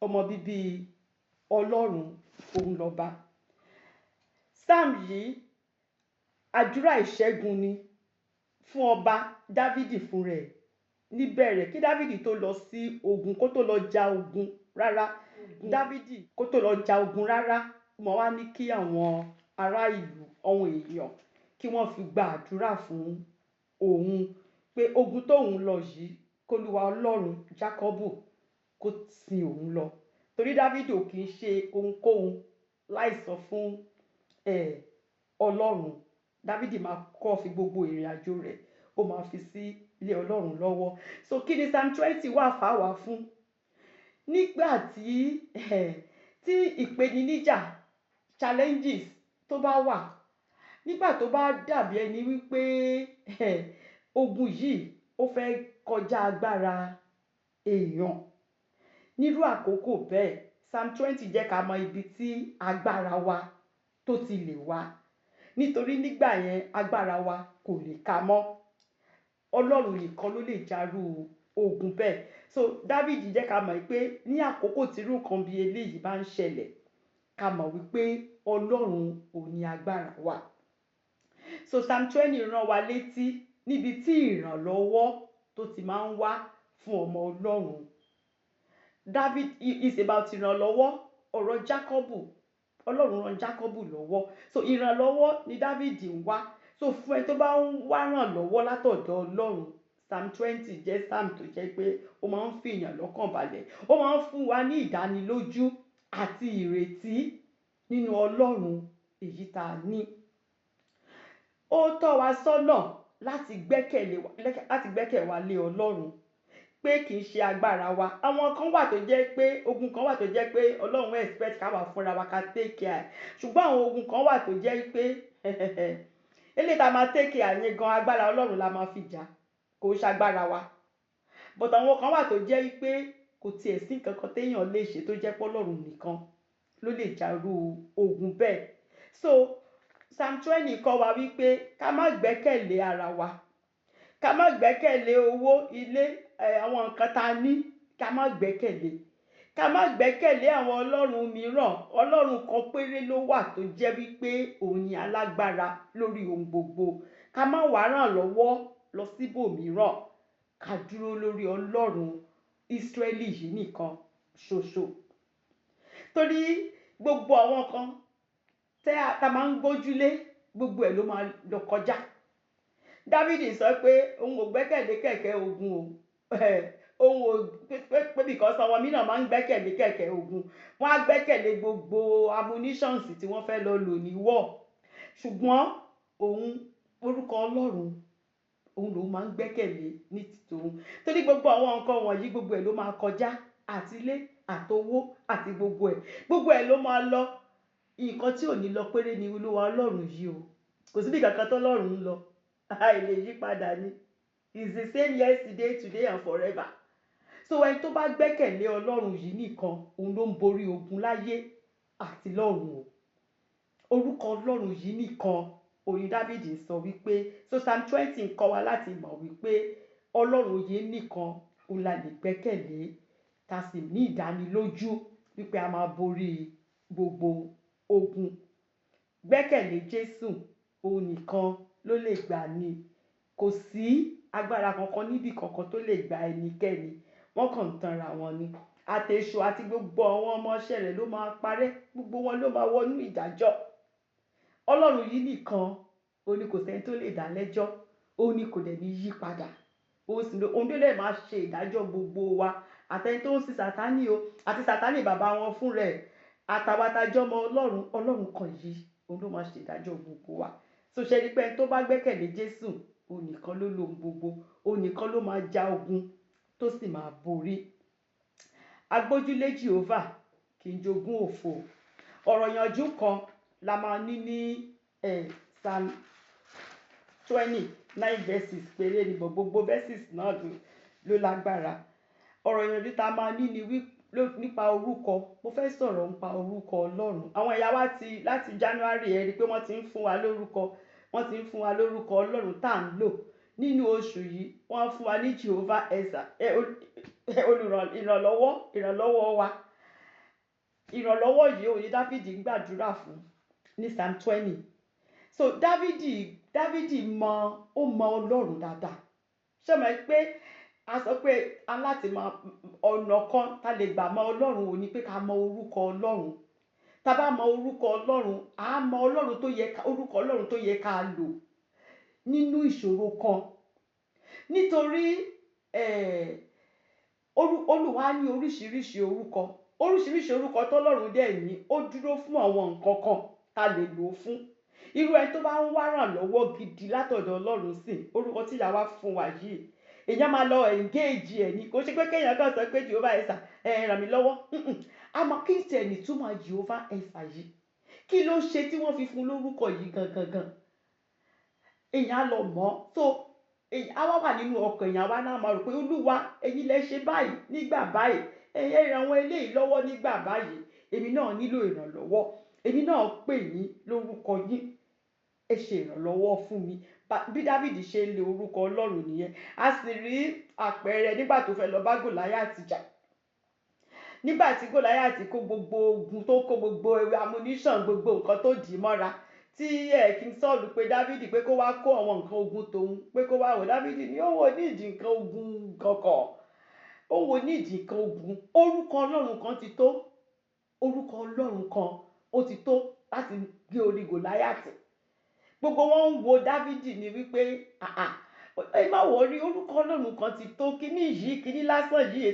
Ọmọ bíbí Ọlọ́run òun lọ́ba. Psalm yìí, àdúrà ìṣẹ́gun ni fún ọba Dávidi fún rẹ̀. Níbẹ̀rẹ̀, kí Dávidi tó lọ sí ogun, kó tó lọ ja ogun rárá, Dávidi kó tó lọ ja ogun rárá, wọ́n wá ní kí àwọn ará ìlú, àwọn èèyàn, kí wọ́n fi gba àdúrà fún òun pé ogun tóun lọ yìí, kólúwa Ọlọ́run Jákọ́bù kó sin òun lọ, torí Dávidi ò kì í ṣe ohunkóhun láì sọ fún Ọlọ́run. Dávidi máa kọ́ fi gbogbo ìrìn àjò rẹ̀, ó máa fi sí ilé Ọlọ́run lọ́wọ́. So kí ni Psalm 20 wà fáwa fún? Nígbà tí ìpèníjà, challenges tó bá wà, nígbà tó bá dàbí ẹni wípé ogun yìí ó fẹ́ kọjá agbára èèyàn, nírú àkókò bẹ́ẹ̀, Psalm 20 jẹ́ ká mọ ibi tí agbára wa tó ti lè wá, nítorí nígbà yẹn agbára wa kò lè ka mọ́. Ọlọ́run nìkan ló lè jarú ogun bẹ́ẹ̀. So David jẹ́ ká mọ̀ pé ní àkókò tí irú nǹkan bí eléyìí bá ń ṣẹlẹ̀, ká mọ̀ wípé Ọlọ́run ò ní agbára wa. So Psalm 20 rán wa létí níbi tí ìrànlọ́wọ́ tó ti máa ń wá fún ọmọ Ọlọ́run. David is about ìrànlọ́wọ́. Ọ̀rọ̀ Jákọ́bù, Ọlọ́run rán Jákọ́bù lọ́wọ́. So ìrànlọ́wọ́ ni David ń wá. So fún ẹ tó bá ń wá rànlọ́wọ́ látọ̀dọ̀ Ọlọ́run, Psalm 20 jẹ́ psalm tó jẹ́ pé ó máa ń fi èèyàn lọ́kàn balẹ̀, ó máa ń fún wa ní ìdánilójú àti ìrètí nínú Ọlọ́run èyí tá a ní. Ó tọ́ wa sọ́nà láti gbẹ́kẹ̀ wa lé Ọlọ́run, pé kì í ṣe agbára wa. Àwọn kan wà tó jẹ́ pé ogun kan wà tó jẹ́ pé Ọlọ́run expect ká wà fúnra wa, ká take care. Ṣùgbọ́n àwọn ogun kan wà tó jẹ́ pé eléyìí tá a máa take care yẹn gan, agbára Ọlọ́run la máa fi jà, kò ń ṣagbára wa. But àwọn kan wà tó jẹ́ pé kò tiẹ̀ sí nǹkan kan téèyàn lè ṣe, tó jẹ́ pé Ọlọ́run nìkan ló lè jarú ogun bẹ́ẹ̀. So Psalm 20 kọ́ wa wípé ká má gbẹ́kẹ̀lé ara wa, ká má gbẹ́kẹ̀lé owó ilé, àwọn nǹkan tá a ní, ká má gbẹ́kẹ̀lé, ká má gbẹ́kẹ̀lé àwọn ọlọ́run mìíràn. Ọlọ́run kan péré ló wà tó jẹ́ wípé òun ni alágbára lórí ohun gbogbo. Ká má wá ràn lọ́wọ́ lọ síbòmíràn, ká dúró lórí Ọlọ́run Ísírẹ́lì yìí nìkan ṣoṣo, torí gbogbo àwọn kan tẹ́ ta máa ń gbójúlé, gbogbo ẹ̀ ló máa lọ kọjá. Dávídì sọ pé òun ò gbẹ́kẹ̀lé kẹ̀kẹ́ ogun o, òun ò pé because àwọn mìíràn máa ń gbẹ́kẹ̀lé kẹ̀kẹ́ ogun, wọ́n á gbẹ́kẹ̀lé gbogbo ammunitions tí wọ́n fẹ́ lọ lò ní war, ṣùgbọ́n òun, orúkọ Ọlọ́run òun lòun máa ń gbẹ́kẹ̀lé ní tòun, torí gbogbo àwọn nǹkan wọ̀nyí, gbogbo ẹ̀ ló máa kọjá, àti ilé àtowó àti gbogbo ẹ̀, gbogbo ẹ̀ ló máa lọ. Nǹkan tí ò ní lọ péré ni Olúwa Ọlọ́run yìí o. Kò síbi kankan tó Ọlọ́run ń lọ, àìlè yí padà ni. Is the same yesterday, today and forever. So ẹni tó bá gbẹ́kẹ̀lé Ọlọ́run yìí nìkan, òun ló ń borí ogun láyé àti lọ́run o. Orúkọ Ọlọ́run yìí nìkan orin Dávìdì sọ wípé. So Psalm 20 ń kọ́ wa láti mọ̀ wípé Ọlọ́run yìí nìkan òun la lè gbẹ́kẹ̀lé, tá a sì ní ìdánilójú wípé a máa borí gbogbo ogun. Gbẹ́kẹ̀lé Jésù, òun nìkan ló lè gbà ní. Kò sí agbára kankan níbì kankan tó lè gba ẹnikẹ́ni, wọ́n kàn ń tanra wọn ni. Àtèṣù àti gbogbo àwọn ọmọọṣẹ́ rẹ̀ ló máa parẹ́, gbogbo wọn ló máa wọnú ìdájọ́. Ọlọ́run yìí nìkan òun ni kò sẹ́ni tó lè dá lẹ́jọ́, òun ni kò dẹ̀ ní yí padà, òun sì òun ló lè máa ṣe ìdájọ́ gbogbo wa, àtẹni tó ń sin Sátánì o, àti Sátánì bàbá wọn fún rẹ̀, àtàwọn atajọ́mọ Ọlọ́run. Ọlọ́run kan yìí, òun ló máa ṣe ìdájọ́ gbogbo wa. So ṣe ni pé ẹni tó bá gbẹ́kẹ̀lé Jésù, òun nìkan ló lohun gbogbo, òun nìkan ló máa ja ogun tó sì máa borí. Agbójúlé Jehovah kì í jogún òfo. Ọ̀rọ̀ ìyànjú kan la máa ní Psalm 20. Nine verses péré ni, bọ̀ gbogbo verses náà ló lágbára. Ọ̀rọ̀ ìyànjú tá a máa ní ni nípa orúkọ. Mo fẹ́ sọ̀rọ̀ nípa orúkọ Ọlọ́run. Àwọn ẹ̀yà wa ti láti January, ẹ rí i pé wọ́n ti ń fún wa lórúkọ, wọ́n ti ń fún wa lórúkọ Ọlọ́run tá à ń lò nínú oṣù yìí. Wọ́n fún wa ní Jehovah Esa, ìrànlọ́wọ́ wa. Ìrànlọ́wọ́ yìí òun ni Dáfídì ń gbàdúrà fún ní Psalm 20. So Dáfídì mọ, ó mọ Ọlọ́run dáadáa. Ṣé mọ̀ pé a sọ pé aláti mọ ọ̀nà kan tá lè gbà mọ Ọlọ́run ò ní pé ká mọ orúkọ Ọlọ́run. Tá bá mọ orúkọ Ọlọ́run, a mọ Ọlọ́run tó yẹ ká, orúkọ Ọlọ́run tó yẹ ká lò nínú ìṣòro kan. Nítorí Olúwa ní oríṣiríṣi orúkọ. Oríṣiríṣi orúkọ tọ́lọ́run dẹ̀ ní, ó dúró fún àwọn nǹkan kan tá lè lò ó fún. Irú ẹni tó bá ń wá ìrànlọ́wọ́ gidi látọ̀dọ̀ Ọlọ́run sì, orúkọ tí ìyá wa fún wa yìí, èèyàn máa lọ engage ẹ̀ ní. Kò ṣe pé kéèyàn kàn sọ pé "Jehovah Esa, ẹ ràn mí lọ́wọ́." Àmọ́ kí n tiẹ̀ ní túmọ̀ Jehovah Esa yìí? Kí ló ṣe tí wọ́n fi fún lórúkọ yìí gangan gan? Èèyàn á lọ mọ̀. So èèyàn á wá wà nínú ọkàn èèyàn wá náà máa rò pé, "Olúwa, ẹ̀yin lẹ ṣe báyìí nígbà báyìí, ẹ̀yin ràn àwọn eléyìí lọ́wọ́ nígbà báyìí, èmi náà nílò ìrànlọ́wọ́, èmi náà pè yín lórúkọ yín, ẹ ṣe ìrànlọ́wọ́ fún mi." Bí Dáfídì ṣe ń lo orúkọ Ọlọ́run nìyẹn. A sì rí àpẹẹrẹ nígbà tó fẹ́ lọ bá Gòláyàtì jà. Nígbà tí Gòláyàtì kó gbogbo ogun, tó kó gbogbo ammunition, gbogbo nǹkan tó dì í mọ́ra, tí King Saul pé Dáfídì pé kó wá kó àwọn nǹkan ogun tòun, pé kó wá wò, Dáfídì ní òun ò ní ìdí nǹkan ogun kankan, òun ò ní ìdí nǹkan ogun, orúkọ Ọlọ́run kan ti tó, orúkọ Ọlọ́run kan ó ti tó láti gbé orí Gòláyàtì. Gbogbo wọn ń wo Dáfídì ní wípé, "Àà, ẹ má worry, orúkọ Ọlọ́run kan ti tó. Kíní yìí, kíní lásán yìí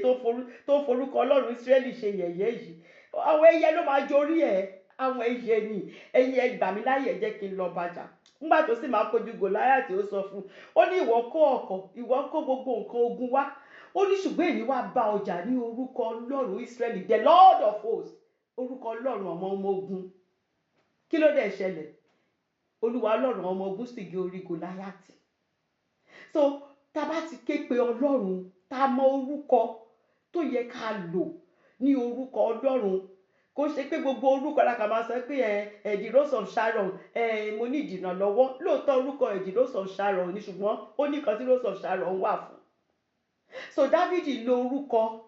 tó forúkọ Ọlọ́run Ísírẹ́lì ṣe yẹ̀yẹ́ yìí, àwọn ẹyẹ ló máa jorí ẹ̀, àwọn ẹyẹ ni. Ẹ̀yin ẹ gbà mí láyè, ẹ jẹ́ kí n lọ bàjà." Nígbà tó sì máa kojú Gòláyàtì, ó sọ fún un, ó ní, "Ìwọ kó ọ̀kọ̀, ìwọ kó gbogbo nǹkan ogun wá," ó ní, "ṣùgbọ́n èmi wá bá ọjà ní orúkọ Ọlọ́run Ísírẹ́lì, the Lord of hosts, orúkọ Ọlọ́run ọmọ ọmọ ogun." Kí ló dẹ̀ ṣẹlẹ̀? Olúwa Ọlọ́run ọmọ ogun sì gé orí Gòláyàtì. So tá a bá ti ké pe Ọlọ́run, tá a mọ orúkọ tó yẹ ká lò ní orúkọ Ọlọ́run, kò ṣe pé gbogbo orúkọ la kà máa sọ pé ẹ the Rose of Sharon, ẹ mo ní ìdìnà lọ́wọ́. Lóòótọ́, orúkọ ẹ the Rose of Sharon ni, ṣùgbọ́n ó ní kan tí Rose of Sharon wà fún. So Dávidi lo orúkọ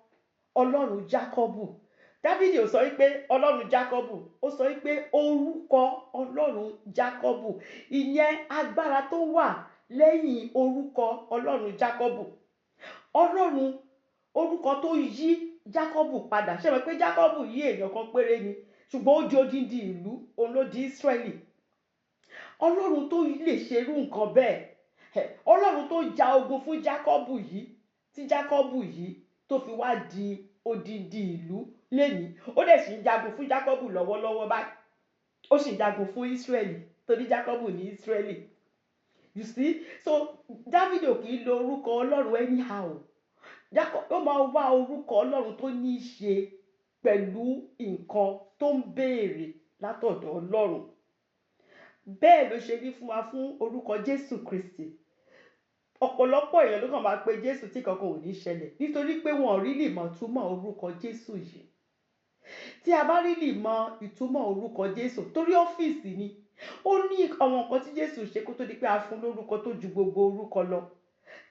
Ọlọ́run Jákọ́bù. Dávidi ò sọ wípé Ọlọ́run Jákọ́bù, ó sọ wípé orúkọ Ọlọ́run Jákọ́bù. Ìyẹn agbára tó wà lẹ́yìn orúkọ Ọlọ́run Jákọ́bù, Ọlọ́run orúkọ tó yí Jákọ́bù padà. Ṣé mọ̀ pé Jákọ́bù yí èèyàn kan péré ni, ṣùgbọ́n ó di odindi ìlú, òun ló di Ísírẹ́lì. Ọlọ́run tó lè ṣerú nǹkan bẹ́ẹ̀, Ọlọ́run tó ja ogun fún Jákọ́bù yìí, tí Jákọ́bù yìí tó fi wá di odindi ìlú lénìí, ó dẹ̀ sì ń jagun fún Jákọ́bù lọ́wọ́lọ́wọ́ báyìí, ó sì ń jagun fún Ísírẹ́lì torí Jákọ́bù ní Ísírẹ́lì, you see. So David ò kì í lo orúkọ Ọlọ́run anyhow. Ó máa wá orúkọ Ọlọ́run tó ní í ṣe pẹ̀lú nǹkan tó ń béèrè látọ̀dọ̀ Ọlọ́run. Bẹ́ẹ̀ ló ṣe rí fún wa fún orúkọ Jésù Kristi. Ọ̀pọ̀lọpọ̀ èèyàn ló kàn máa pe Jésù tí kankan ò ní ṣẹlẹ̀, nítorí pé wọn ò rí lè mọ̀ túmọ̀ orúkọ Jésù yìí. Tí a bá rí lè mọ ìtumọ̀ orúkọ Jésù, torí ọ́fíìsì ni, ó ní àwọn nǹkan tí Jésù ṣe kó tó di pé a fún lórúkọ tó ju gbogbo orúkọ lọ.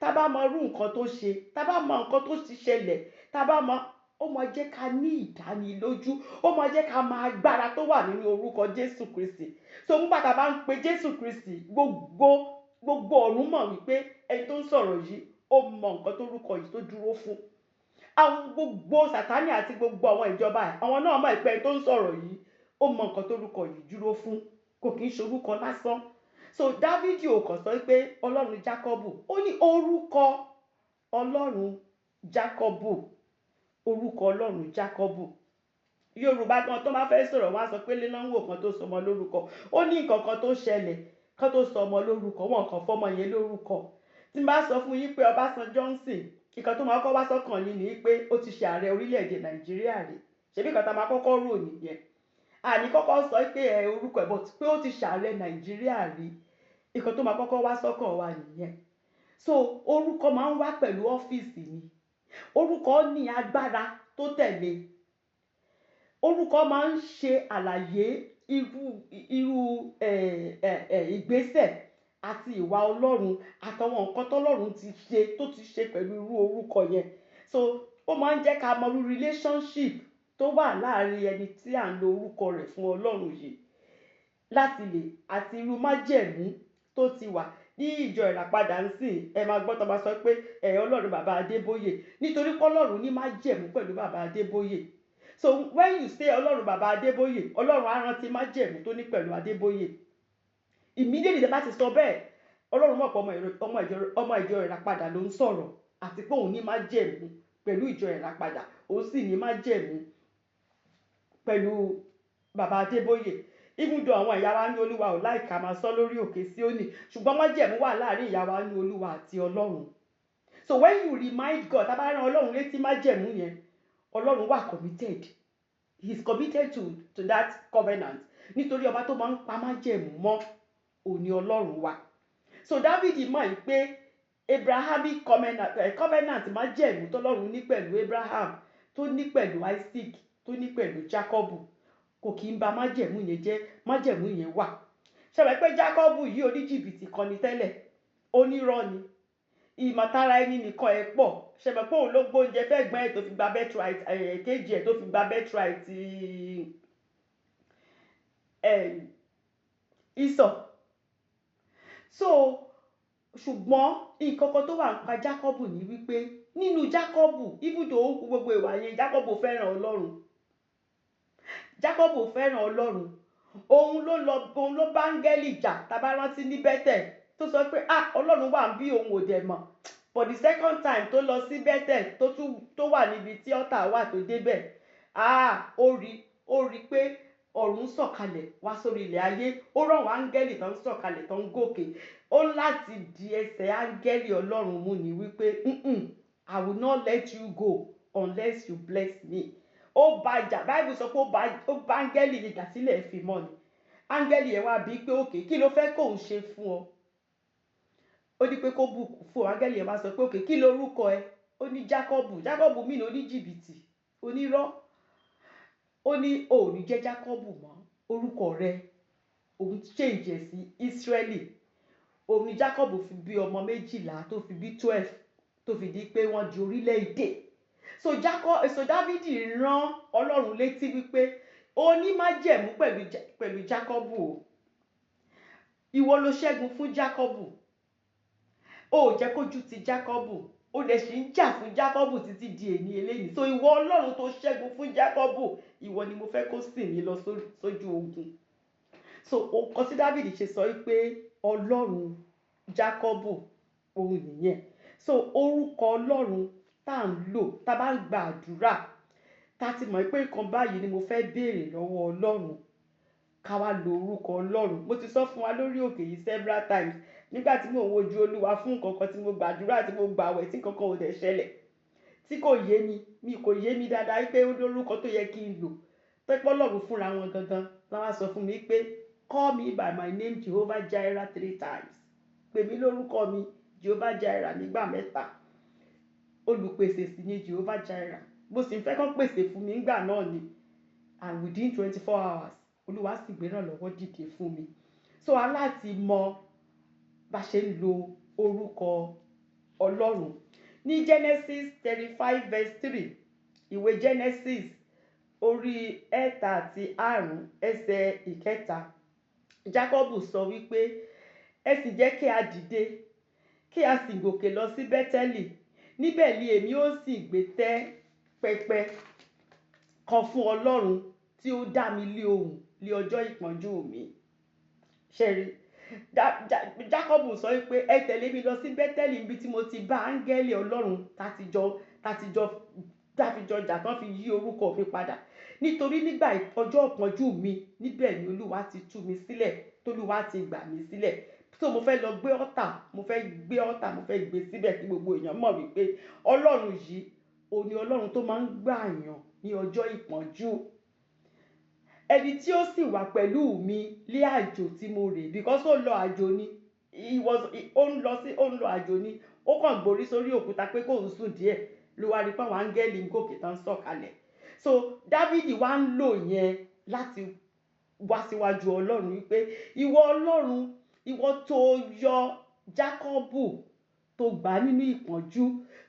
Tá bá mọ irú nǹkan tó ṣe, tá bá mọ nǹkan tó ti ṣẹlẹ̀, tá bá mọ, ó máa jẹ́ ká ní ìdánilójú, ó máa jẹ́ ká mọ agbára tó wà nínú orúkọ Jésù Kristi. So nígbà tá a bá ń pe Jésù Kristi, gbogbo ọ̀run mọ̀ wípé ẹni tó ń sọ̀rọ̀ yìí, ó mọ nǹkan tó orúkọ yìí tó dúró fún. Àwọn gbogbo Sàtánì àti gbogbo àwọn ìjọba ẹ̀, àwọn náà mọ̀ pé ẹni tó ń sọ̀rọ̀ yìí, ó mọ nǹkan tó orúkọ yìí dúró fún, kò kì í ṣe orúkọ lásán. So Dávidi ò kàn sọ pé Ọlọ́run Jákọ́bù, ó ní orúkọ Ọlọ́run Jákọ́bù, orúkọ Ọlọ́run Jákọ́bù. Yorùbá gan tó máa fẹ́ sọ̀rọ̀, wọ́n á sọ pé lénáwó kan tó sọmọ lórúkọ, ó ní nǹkan kan tó ṣẹlẹ̀ kan tó sọ ọmọ lórúkọ, wọn kàn fọmọ yẹn lórúkọ. Tí n bá sọ fún yín pé Ọbásanjọ́ ń sìn, ìkan tó máa kọ́ wá sọ́kàn yín ni pé ó ti ṣe ààrẹ orílẹ̀-èdè Nàìjíríà rí. Ṣebí kan tá máa kọ́kọ́ rò nìyẹn? Àní kọ́kọ́ sọ pé ẹ orúkọ ẹ̀ bọ̀ pé ó ti ṣààrẹ Nàìjíríà rí, ìkan tó máa kọ́kọ́ wá sọ́kàn wa nìyẹn. So orúkọ máa ń wá pẹ̀lú ọ́fíìsì ni. Orúkọ ní agbára tó tẹ̀lé. Orúkọ máa ń ṣe àlàyé irú ìgbésẹ̀ àti ìwà Ọlọ́run àtàwọn nǹkan tọ́lọ́run ti ṣe, tó ti ṣe pẹ̀lú irú orúkọ yẹn. So ó máa ń jẹ́ ká mọ irú relationship tó wà láàrin ẹni tí à ń lo orúkọ rẹ̀ fún Ọlọ́run yìí láti lè àti irú májẹ̀mú tó ti wà ní ìjọ Ìràpadà ń sìn. Ẹ máa gbọ́ tó máa sọ pé ẹ Ọlọ́run bàbá Adébóyè, nítorí pé Ọlọ́run ní májẹ̀mú pẹ̀lú bàbá Adébóyè. So when you say Ọlọ́run bàbá Adébóyè, Ọlọ́run á rántí májẹ̀mú tó ní pẹ̀lú Adébóyè immediately. Tẹ́ bá ti sọ bẹ́ẹ̀, Ọlọ́run mọ̀ pé ọmọ ìjọ Ìràpadà ló ń sọ̀rọ̀, àti pé òun ní májẹ̀mú pẹ̀lú ìjọ Ìràpadà, òun sì ní májẹ̀mú pẹ̀lú bàbá Adébóyè. Even though àwọn ìyá wa ní Olúwa ò láìka máa sọ lórí òkè Síónì, ṣùgbọ́n májẹ̀mú wà láàrin ìyá wa ní Olúwa àti Ọlọ́run. So when you remind God, tá a bá rán Ọlọ́run létí májẹ̀mú yẹn, Ọlọ́run wà committed. He is committed to that covenant, nítorí ọba tó máa ń pa májẹ̀mú mọ́ òní Ọlọ́run wa. So David mọ̀ yìí pé Abrahamic covenant, májẹ̀mú tọ́lọ́run ní pẹ̀lú Abraham, tó ní pẹ̀lú Isaac, tó ní pẹ̀lú Jacob, kò kí ń ba májẹ̀mú yẹn jẹ́. Májẹ̀mú yẹn wà. Ṣẹlẹ̀ pé Jacob yìí, oníjìbìtì kan ni tẹ́lẹ̀, onírọ́ ni, ìmọ̀tara ẹni nìkan ẹ̀ pọ̀. Ṣẹlẹ̀ pé òun ló gbóúnjẹ fẹ́ gbọ́n ẹ̀ tó fi gba birthright, ẹ̀ kejì ẹ̀ tó fi gba birthright ẹ̀ Esau. So ṣùgbọ́n nǹkan kan tó wà nípa Jacob ní wípé nínú Jacob, even though ó kú gbogbo ìwà yẹn, Jacob fẹ́ràn Ọlọ́run. Jacob fẹ́ràn Ọlọ́run. Òun ló lọ, òun ló bá áńgẹ́lì jà, tá bá rántí ní Bẹ́tẹ̀, tó sọ pé, "Ah, Ọlọ́run wà bí òun ò dẹ̀ mọ̀." For the second time tó lọ sí Bẹ́tẹ̀, tó tún tó wà níbi tí ọ̀tá wà tó débẹ̀, ah, ó rí pé ọ̀run sọ̀kalẹ̀ wá sórí ilẹ̀ ayé. Ó rọ̀ wọ́n áńgẹ́lì tó ń sọ̀kalẹ̀, tó ń gòkè. Ó láti di ẹsẹ̀ áńgẹ́lì Ọlọ́run mú ni wípé, "I will not let you go unless you bless me." Ó bá jà. Báìbù sọ pé ó bá áńgẹ́lì yìí jà sílẹ̀ fi mọ́ ni. Áńgẹ́lì yẹn wá bí pé, "Okay, kí ló fẹ́ kóun ṣe fún ọ?" Ó ní pé kó bùkún fún ọ. Áńgẹ́lì yẹn wá sọ pé, "Okay, kí lorúkọ ẹ?" Ó ní Jákọ́bù. Jákọ́bù mí ní oníjìbìtì, onírọ́. Ó ní, "O ò ní jẹ́ Jákọ́bù mọ́, orúkọ rẹ òun change ẹ̀ sí Ísírẹ́lì." Òun ni Jákọ́bù fi bí ọmọ 12, tó fi bí 12, tó fi di pé wọ́n di orílẹ̀-èdè. So Jacob, so Dávidi rán Ọlọ́run létí wípé onímájẹ̀mú pẹ̀lú Jákọ́bù o, ìwọ ló ṣẹ́gun fún Jákọ́bù, o ò jẹ́ kójú ti Jákọ́bù, o lè ṣì ń jà fún Jákọ́bù títí di èní eléyìí. So ìwọ Ọlọ́run tó ṣẹ́gun fún Jákọ́bù, ìwọ ni mo fẹ́ kó sìn mí lọ sójú ogun. So nǹkan tí Dávidi ṣe sọ wípé Ọlọ́run Jákọ́bù, òun nìyẹn. So orúkọ Ọlọ́run tá à ń lò, tá a bá ń gba àdúrà, tá a ti mọ̀ pé nǹkan báyìí ni mo fẹ́ béèrè lọ́wọ́ Ọlọ́run, ká wá lo orúkọ Ọlọ́run. Mo ti sọ fún wa lórí òkè yìí several times, nígbà tí mò ń wojú Olúwa fún nǹkan kan, tí mo gbàdúrà, tí mo gbàwẹ̀, tí nǹkan kan ò dẹ̀ ṣẹlẹ̀, tí kò yé mi, mi kò yé mi dáadáa pé ó lórúkọ tó yẹ kí n lò, pé Ọlọ́run fúnra wọn gangan láwa sọ fún mi pé, "Call me by my name, Jehovah Jireh, three times." Pè mí lórúkọ mi, Jehovah Jireh, nígbà mẹ́ta. Olùpèsè sì ni Jehovah Jireh. Mo sì ń fẹ́ kán pèsè fún mi nígbà náà ni, and within 24 hours, Olúwa sì gbé ìrànlọ́wọ́ dìde fún mi. So aláti mọ bá ṣe ń lo orúkọ Ọlọ́run. Ní Genesis 35 verse 3, ìwé Genesis orí 35 ẹsẹ̀ ìkẹta, Jacob sọ wípé, "Ẹ sì jẹ́ kí a dìde, kí a sì gòkè lọ sí Bẹ́tẹ́lì. Níbẹ̀ ni èmi ó sì gbé tẹ́ pẹpẹ kan fún Ọlọ́run tí ó dá mi lé ohùn ní ọjọ́ ìpọ́njú mi." Ṣẹ́rí, Jacob sọ wípé, "Ẹ tẹ̀lé mi lọ sí Bẹ́tẹ́lì, níbi tí mo ti bá áńgẹ́lì Ọlọ́run tátijọ́ jà tán, fi yí orúkọ mi padà, nítorí nígbà ọjọ́ ìpọ́njú mi, níbẹ̀ ni Olúwa ti tú mi sílẹ̀, tólúwa ti gbà mí sílẹ̀. So mo fẹ́ lọ gbé altar, mo fẹ́ gbé altar, mo fẹ́ gbé síbẹ̀ kí gbogbo èèyàn mọ̀ wípé Ọlọ́run yìí, òun ni Ọlọ́run tó máa ń gbà yàn ní ọjọ́ ìpọ́njú, ẹni tí ó sì wà pẹ̀lú mi lé àjò tí mo rè." Because ó lọ àjò ni, he was ó ń lọ sí, ó ń lọ àjò ni. Ó kàn gborí sórí òkúta pé kóun sùn díẹ̀, ló wá rí pé àwọn áńgẹ́lì ń gòkè tán sọ̀kalẹ̀. So Dávidi wá ń lò yẹn láti wá síwájú Ọlọ́run wípé, "Ìwọ Ọlọ́run, ìwọ tó yọ Jákọ́bù, tó gbà nínú ìpọ́njú,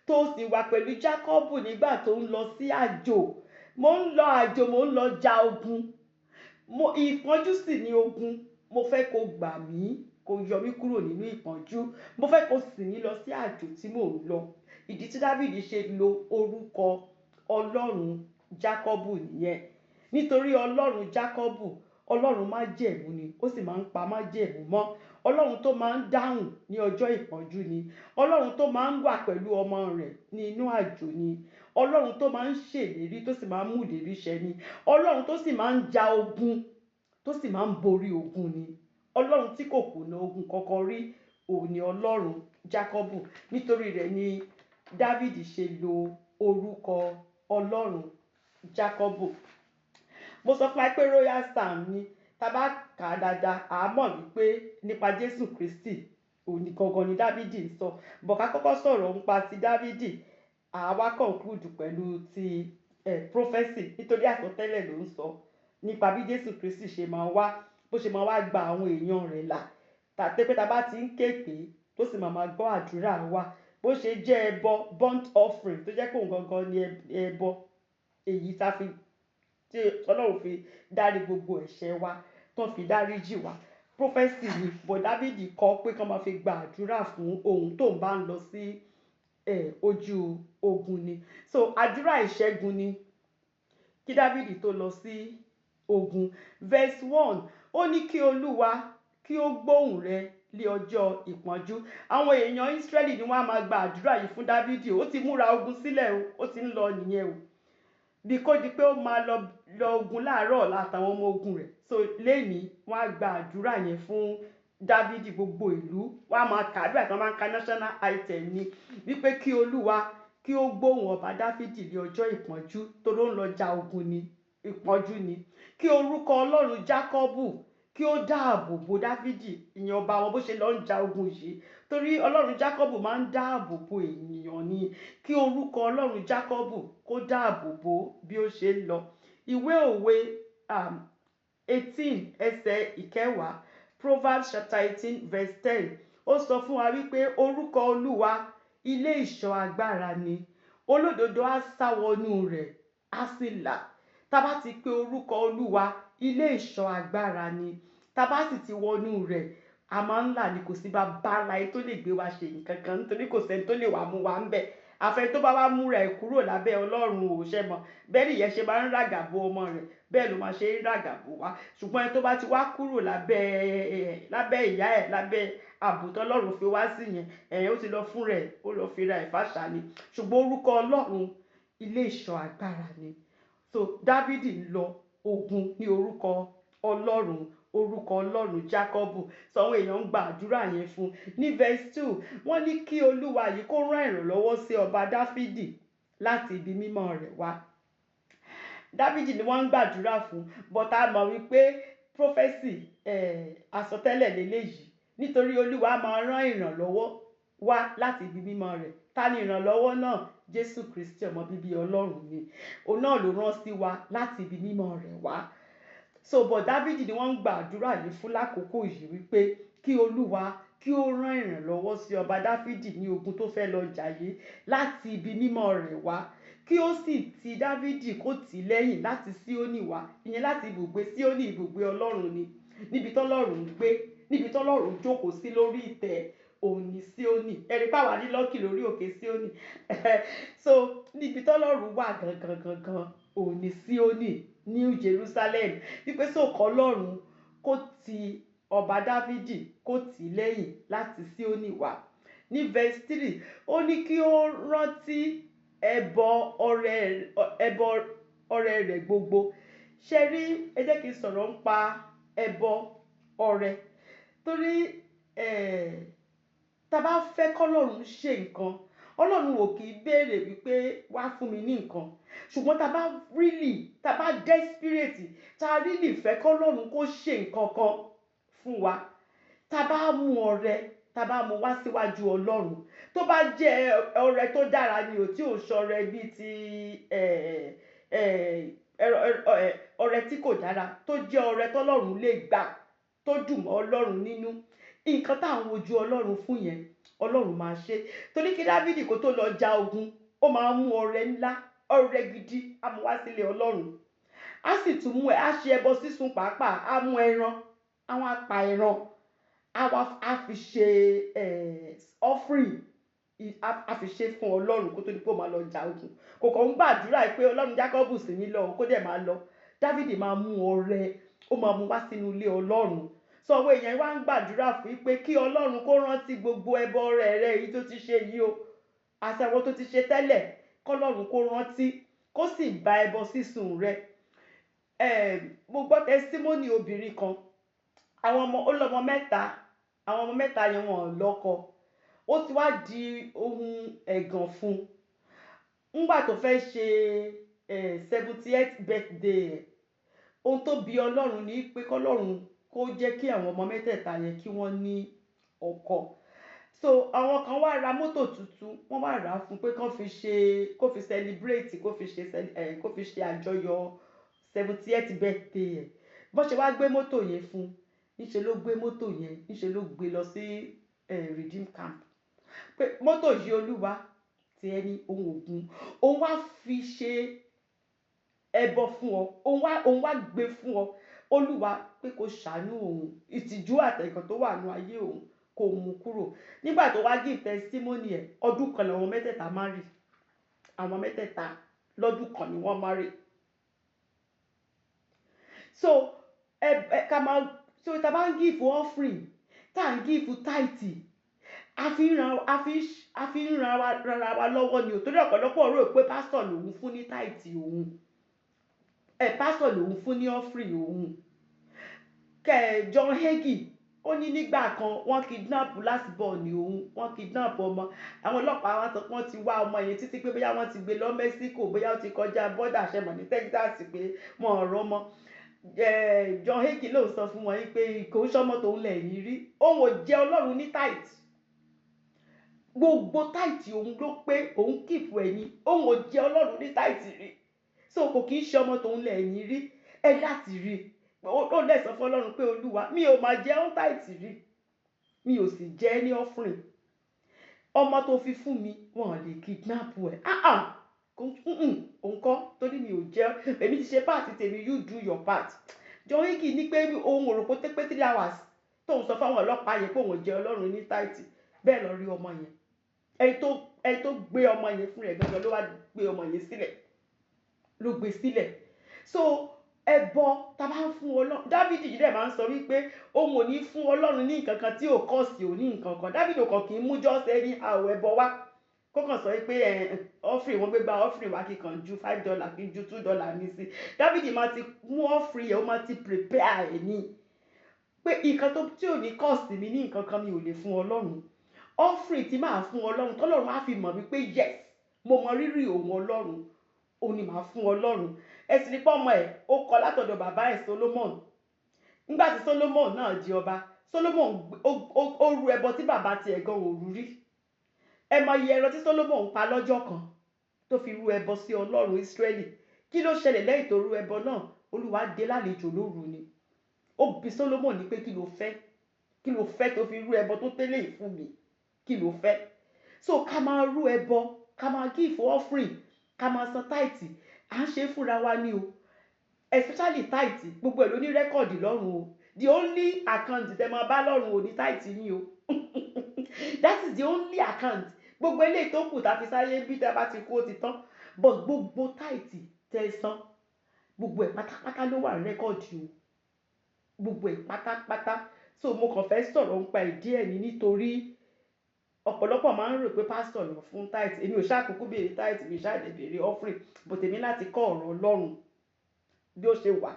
tó sì wà pẹ̀lú Jákọ́bù nígbà tó ń lọ sí àjò." Mo ń lọ àjò, mo ń lọ ja ogun, mo ìpọ́njú sì ní ogun. Mo fẹ́ kó gbà mí, kó yọ mí kúrò nínú ìpọ́njú. Mo fẹ́ kó sìn mí lọ sí àjò tí mò ń lọ. Ìdí tí Dávìdì ṣe lo orúkọ Ọlọ́run Jákọ́bù nìyẹn, nítorí Ọlọ́run Jákọ́bù, Ọlọ́run májẹ̀mú ni, ó sì máa ń pa májẹ̀mú mọ́. Ọlọ́run tó máa ń dáhùn ní ọjọ́ ìpọ́njú ni. Ọlọ́run tó máa ń wà pẹ̀lú ọmọ rẹ̀ ní inú àjò ni. Ọlọ́run tó máa ń ṣèlérí, tó sì máa ń mú ìlérí ṣẹ ni. Ọlọ́run tó sì máa ń ja ogun, tó sì máa ń borí ogun ni. Ọlọ́run tí kò kùnà ogun kankan rí, òun ni Ọlọ́run Jákọ́bù. Nítorí rẹ̀ ni Dávìdì ṣe lo orúkọ Ọlọ́run Jákọ́bù. Mo sọ fún wa pé Royal Psalm ni. Tá bá kà á dáadáa, à á mọ̀ wípé nípa Jésù Kristi òun ni gangan ni Dávìdì ń sọ. But ká kọ́kọ́ sọ̀rọ̀ nípa ti Dávìdì, à wá conclude pẹ̀lú ti prophecy, nítorí àsọtẹ́lẹ̀ ló ń sọ nípa bí Jésù Kristi ṣe máa wá, bó ṣe máa wá gba àwọn èèyàn rẹ̀ là, tàbí pé tá bá ti ń ké pè, tó sì máa máa gbọ́ àdúrà wa, bó ṣe jẹ́ ẹbọ burnt offering, tó jẹ́ pé òun gangan ni ẹbọ èyí tá fi tí Ọlọ́run fi dárí gbogbo ẹ̀ṣẹ̀ wa, tó fi dáríjì wa. Prophecy ni, but Dávìdì kọ pé kí wọ́n máa fi gba àdúrà fún òun tó ń bá ń lọ sí ojú ogun ni. So àdúrà ìṣẹ́gun ni kí Dávìdì tó lọ sí ogun. Verse 1, ó ní kí Olúwa kí ó gbóhùn rẹ lé ọjọ́ ìpọ́njú. Àwọn èèyàn Ísírẹ́lì ni wọ́n á máa gba àdúrà yìí fún Dávìdì. Ó ti múra ogun sílẹ̀ o, ó ti ń lọ nìyẹn o, bí kò di pé ó máa lọ lọ ogun láàárọ̀ ọ̀la àtàwọn ọmọ ogun rẹ̀. So lẹ́ni wọ́n á gba àdúrà yẹn fún Dávìdì. Gbogbo ìlú wọ́n á máa kà á bí àti wọ́n máa ń ka national item ni, wípé kí Olúwa kí ó gbóhùn ọba Dáfídì ní ọjọ́ ìpọ́njú, tó ló ń lọ ja ogun ni, ìpọ́njú ni. Kí orúkọ Ọlọ́run Jákọ́bù kí ó dáàbò bo Dáfídì, ìyẹn ọba wọn, bó ṣe lọ ń ja ogun yìí, torí Ọlọ́run Jákọ́bù máa ń dáàbò bo ènìyàn ni. Kí orúkọ Ọlọ́run Jákọ́bù kó dáàbò bo bí ó ṣe ń lọ. Ìwé Òwe 18 ẹsẹ̀ 10, Proverbs chapter 18 verse 10, ó sọ fún wa wípé orúkọ Olúwa ilé ìṣọ́ agbára ni, olódodo á sá wọnú rẹ̀, á sì là. Tá bá ti pe orúkọ Olúwa, ilé ìṣọ́ agbára ni. Tá bá sì ti wọnú rẹ̀, a máa ń là ní. Kò sí bàbá aláyé tó lè gbé wa ṣe nǹkan kan, nítorí kò sẹ́ni tó lè wá mú wa ń bẹ̀, àfẹ́ tó bá wá múra ẹ̀ kúrò lábẹ́ Ọlọ́run. Ò ṣe mọ̀ bẹ́ẹ̀ nìyẹn ṣe máa ń ràgàbo ọmọ rẹ̀, bẹ́ẹ̀ ló máa ṣe ń ràgàbo wa. Ṣùgbọ́n ẹni tó bá ti wá kúrò lábẹ́ ìyá ẹ̀, lábẹ́ ààbò tọ́lọ́run fi wá sí yẹn, ẹ̀ ó ti lọ fún rẹ̀, ó lọ fi ra ẹ̀ fàṣà ni. Ṣùgbọ́n orúkọ Ọlọ́run ilé ìṣọ́ agbára ni. So Dávídì ń lọ ogun ní orúkọ Ọlọ́run, orúkọ Ọlọ́run Jákọ́bù. Sọ àwọn èèyàn ń gba àdúrà yẹn fún. Ní verse 2, wọ́n ní kí Olúwa yìí kó rán ìrànlọ́wọ́ sí ọba Dáfídì láti ibi mímọ́ rẹ̀ wá. Dáfídì ni wọ́n ń gbàdúrà fún, but a mọ̀ wípé prophecy, àsọtẹ́lẹ̀ lélẹ́yìí, nítorí Olúwa máa rán ìrànlọ́wọ́ wá láti ibi mímọ́ rẹ̀. Ta ni ìrànlọ́wọ́ náà? Jésù Kristi, ọmọ bíbí Ọlọ́run ni. Òun náà ló rán sí wa láti ibi mímọ́ rẹ̀ wá. So but Dávídì ni wọ́n ń gba àdúrà yìí fún lákòókò yìí, wípé kí Olúwa kí ó rán ìrànlọ́wọ́ sí ọba Dáfídì ní ogun tó fẹ́ lọ jà yìí láti ibi mímọ́ rẹ̀ wá, kí ó sì ti Dávídì, kó tì í lẹ́yìn láti Síónì wá, ìyẹn láti ibùgbé Síónì. Ibùgbé Ọlọ́run ni, níbi tọ́lọ́run ń gbé, níbi tọ́lọ́run jókòó sí lórí ìtẹ́, òun ní Síónì. Ẹ̀rí pàwá ní lọ́kì lórí òkè Síónì. So níbi tọ́lọ́run wà gangan gangan, òun ní Síónì, New Jerusalem. Wípé sókò Ọlọ́run kó ti ọba Dávídì, kó tì í lẹ́yìn láti Síónì wá. Ní verse 3, ó ní kí ó rántí ẹbọ ọrẹ rẹ̀ gbogbo. Ṣe rí, ẹ jẹ́ kí n sọ̀rọ̀ ń pa ẹbọ ọrẹ, torí tá a bá fẹ́ kọ́lọ́run ṣe nǹkan, Ọlọ́run ò kì í béèrè wípé wá fún mi ní nǹkan. Ṣùgbọ́n tá a bá really, tá a bá desperate, tá a really fẹ́ kọ́lọ́run kó ṣe nǹkan kan fún wa, tá a bá mú ọrẹ, tá a bá mú wá síwájú Ọlọ́run, tó bá jẹ́ ọrẹ tó dára ni ò, tí ò ṣọrẹ bíi ti ọrẹ tí kò dára, tó jẹ́ ọrẹ tọ́lọ́run lè gbà, tó dùn mọ́ Ọlọ́run nínú, nǹkan tá à ń wojú Ọlọ́run fún yẹn, Ọlọ́run máa ṣe. Torí kí Dávídì kó tó lọ ja ogun, ó máa ń mú ọrẹ ńlá. Ọrẹ gidi á mú wá sílé Ọlọ́run. Á sì tún mú ẹ, á ṣe ẹbọ sísun pàápàá, á mú ẹran, àwọn apá ẹran, á wá á fi ṣe offering, á fi ṣe fún Ọlọ́run kó tó di pé ó máa lọ jà ogun. Kò kàn ń gbàdúrà pé Ọlọ́run Jákọ́bù sì ní lọ, kó dẹ̀ máa lọ. Dávìdì máa mú ọrẹ, ó máa mú wá sínú ilé Ọlọ́run. Sọ àwọn èèyàn wá ń gbàdúrà fún pé kí Ọlọ́run kó rántí gbogbo ẹbọ rẹ̀ èyí tó ti ṣe yìí o, àti àwọn tó ti ṣe tẹ́lẹ̀, kọ́lọ́run kó rántí, kó sì gba ẹbọ sísun rẹ̀. Mo gbọ́ testimony obìnrin kan. Àwọn ọmọ, ó lọ́mọ mẹ́ta. Àwọn ọmọ mẹ́ta yẹn, wọn ò lọ́kọ. Ó ti wá di ohun ẹ̀gàn fún un ńgbà tó fẹ́ ṣe 70th birthday ẹ̀. Ohun tó bi Ọlọ́run ní pé kọ́lọ́run kó jẹ́ kí àwọn ọmọ mẹ́tẹ̀ẹ̀ta yẹn kí wọ́n ní ọkọ. So àwọn kan wá ra mọ́tò tuntun, wọ́n wá rà á fún pé kó fi ṣe, kó fi celebrate, kó fi ṣe àjọyọ̀ 70th birthday ẹ̀. Bọ́n ṣe wá gbé mọ́tò yẹn fún, níṣe ló gbé mọ́tò yẹn, níṣe ló gbé lọ sí Redeem Camp pé mọ́tò yìí, Olúwa, ti ẹni ohun ògùn, òun wá fi ṣe ẹbọ fún ọ, òun wá gbé fún ọ, Olúwa, pé kó ṣàánú òun, ìtìjú àtẹ̀gàn tó wà nù ayé òun, kó mú kúrò. Nígbà tó wá give testimony ẹ̀, ọdún kan làwọn mẹ́tẹ̀ẹ̀ta marry. Àwọn mẹ́tẹ̀ẹ̀ta, lọ́dún kan ni wọ́n marry. So ẹ ẹ ká máa, so tá a bá ń give offering, tá à ń give tithe, a fi ń ran wa lọ́wọ́ ni o. Torí ọ̀pọ̀lọpọ̀ rò pé pásítọ̀ lòun fún ní tithe òun, ẹ pásítọ̀ lòun fún ní offering òun. Kẹ John Hagee, ó ní nígbà kan wọ́n kidnap last born ní òun. Wọ́n kidnap ọmọ. Àwọn ọlọ́pàá wá sọ pé wọ́n ti wá ọmọ yẹn títí, pé bóyá wọ́n ti gbé lọ Mexico, bóyá ó ti kọjá border ṣẹmọ̀ ní Texas, pé wọn ò rọ́mọ. John Hagee ló sọ fún wọn yìí pé kò ń sọmọ tòun lẹ́yìn rí, òun ò jẹ́ Ọlọ́run ní tithe. Gbogbo tithe òun ló pé òun keep ẹ̀ ní, òun ò jẹ́ Ọlọ́run ní tithe rí, so kò kì í ṣe ọmọ tòun lẹ́yìn rí. Ẹ láti rí ó lè sọ fún Ọlọ́run pé, "Olúwa, mi ò máa jẹ́ ọ́n tithe rí, mi ò sì jẹ́ ní offering. Ọmọ tó fi fún mi, wọn lè kidnap ẹ̀. Ah ah, òun kọ́, torí mi ò jẹ́. Èmi ti ṣe part tèmi, you do your part." John Hagee ní pé òun ò rò pé pé 3 hours tóun sọ fáwọn ọlọ́pàá yẹn pé òun jẹ́ Ọlọ́run ní tithe, bẹ́ẹ̀ lọ rí ọmọ yẹn. Ẹni tó gbé ọmọ yẹn fún rẹ̀ gangan ló wá gbé ọmọ yẹn sílẹ̀, ló gbé sílẹ̀. So ẹbọ tá a bá ń fún Ọlọ́run, Dávìdì yìí dẹ̀ máa ń sọ wípé òun ò ní fún Ọlọ́run ní nǹkan kan tí ò kọ́ sí òní nǹkan kan. Dávìdì ò kàn kì í mú just anyhow ẹbọ wá, kó kàn sọ wípé ẹ offering, wọ́n gbé gba offering wá, kíkan ju $5, kí ju $2 ní sí. Dávìdì máa ti mú offering yẹn, ó máa ti prepare ẹ̀ ní pé nǹkan tó tí ò ní cost mi ní nǹkan kan, mi ò lè fún Ọlọ́run. Offering tí màá fún Ọlọ́run, tọ́lọ́run á fi mọ̀ wípé yes, mo mọ rírì òun Ọlọ́run, òun ni màá fún Ọlọ́run. Ẹ sì ní pọ́ ọmọ ẹ̀, ó kọ látọ̀dọ̀ bàbá ẹ̀ Solomon. Nígbà tí Solomon náà di ọba, Solomon ó ru ẹbọ tí bàbá tiẹ̀ gan ò rú rí. Ẹ mọ iye ẹran tí Solomon pa lọ́jọ́ kan tó fi rú ẹbọ sí Ọlọ́run Ísírẹ́lì. Kí ló ṣẹlẹ̀ lẹ́yìn tó rú ẹbọ náà? Olúwa dé lálejò lóru ni. Ó bi Solomon ní pé, "Kí ló fẹ́? Kí ló fẹ́ tó fi rú ẹbọ tó tẹ́lẹ̀ yìí fún mi? Kí ló fẹ́?" So ká máa rú ẹbọ, ká máa give offering, ká máa san tithe, à ń ṣe fúnra wa ni o. Especially tithe, gbogbo ẹ̀ ló ní record lọ́run o. The only account tẹ máa bá lọ́run ò ní tithe yín o. That is the only account. Gbogbo eléyìí tó kù tá a fi sáyé bí, tẹ bá ti kú, ó ti tán. But gbogbo tithe tẹ san, gbogbo ẹ̀ pátápátá ló wà ní record o, gbogbo ẹ̀ pátápátá. So mo kàn fẹ́ sọ̀rọ̀ nípa ìdí ẹ̀ ní, nítorí ọ̀pọ̀lọpọ̀ máa ń rò pé pásítọ̀ lọ fún tithe. Èmi ò ṣàkókò béèrè tithe, mi ò ṣàdé béèrè offering, but èmi láti kọ́ ọ̀rọ̀ Ọlọ́run bí ó ṣe wà.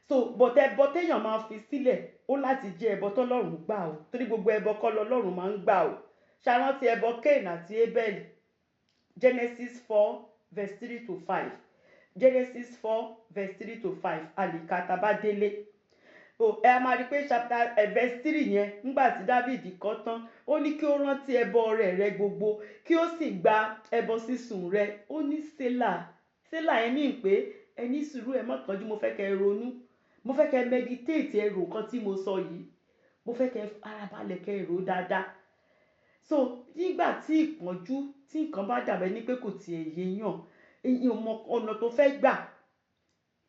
So but ẹbọ téèyàn máa fi sílẹ̀, ó láti jẹ́ ẹbọ tọ́lọ́run gbà o, torí gbogbo ẹbọ kọ́ lọ́lọ́run máa ń gbà o. Ṣàrántí ẹbọ Cain àti Abel? Genesis 4 verse 3 to 5. Genesis 4 verse 3 to 5, àlìkà tàbá délé o. Ẹ a máa rí i pé chapter verse 3 yẹn, nígbà tí David kọ tán, ó ní kí ó rántí ẹbọ ọrẹ rẹ gbogbo, kí ó sì gba ẹbọ sísun rẹ. Ó ní Sélà. Sélà yẹn ní pé ẹ ní sùúrù, ẹ má kánjú, mo fẹ́ kẹ́ ẹ ronú, mo fẹ́ kẹ́ ẹ meditate, ẹ rò nǹkan tí mo sọ yìí, mo fẹ́ kẹ́ ẹ farabalẹ̀, kẹ́ ẹ rò dáadáa. So nígbà tí ìpọ́njú, tí nǹkan bá dàbẹ̀ ní pé kò tiẹ̀ yéèyàn, Èyàn mọ ọ̀nà tó fẹ́ gbà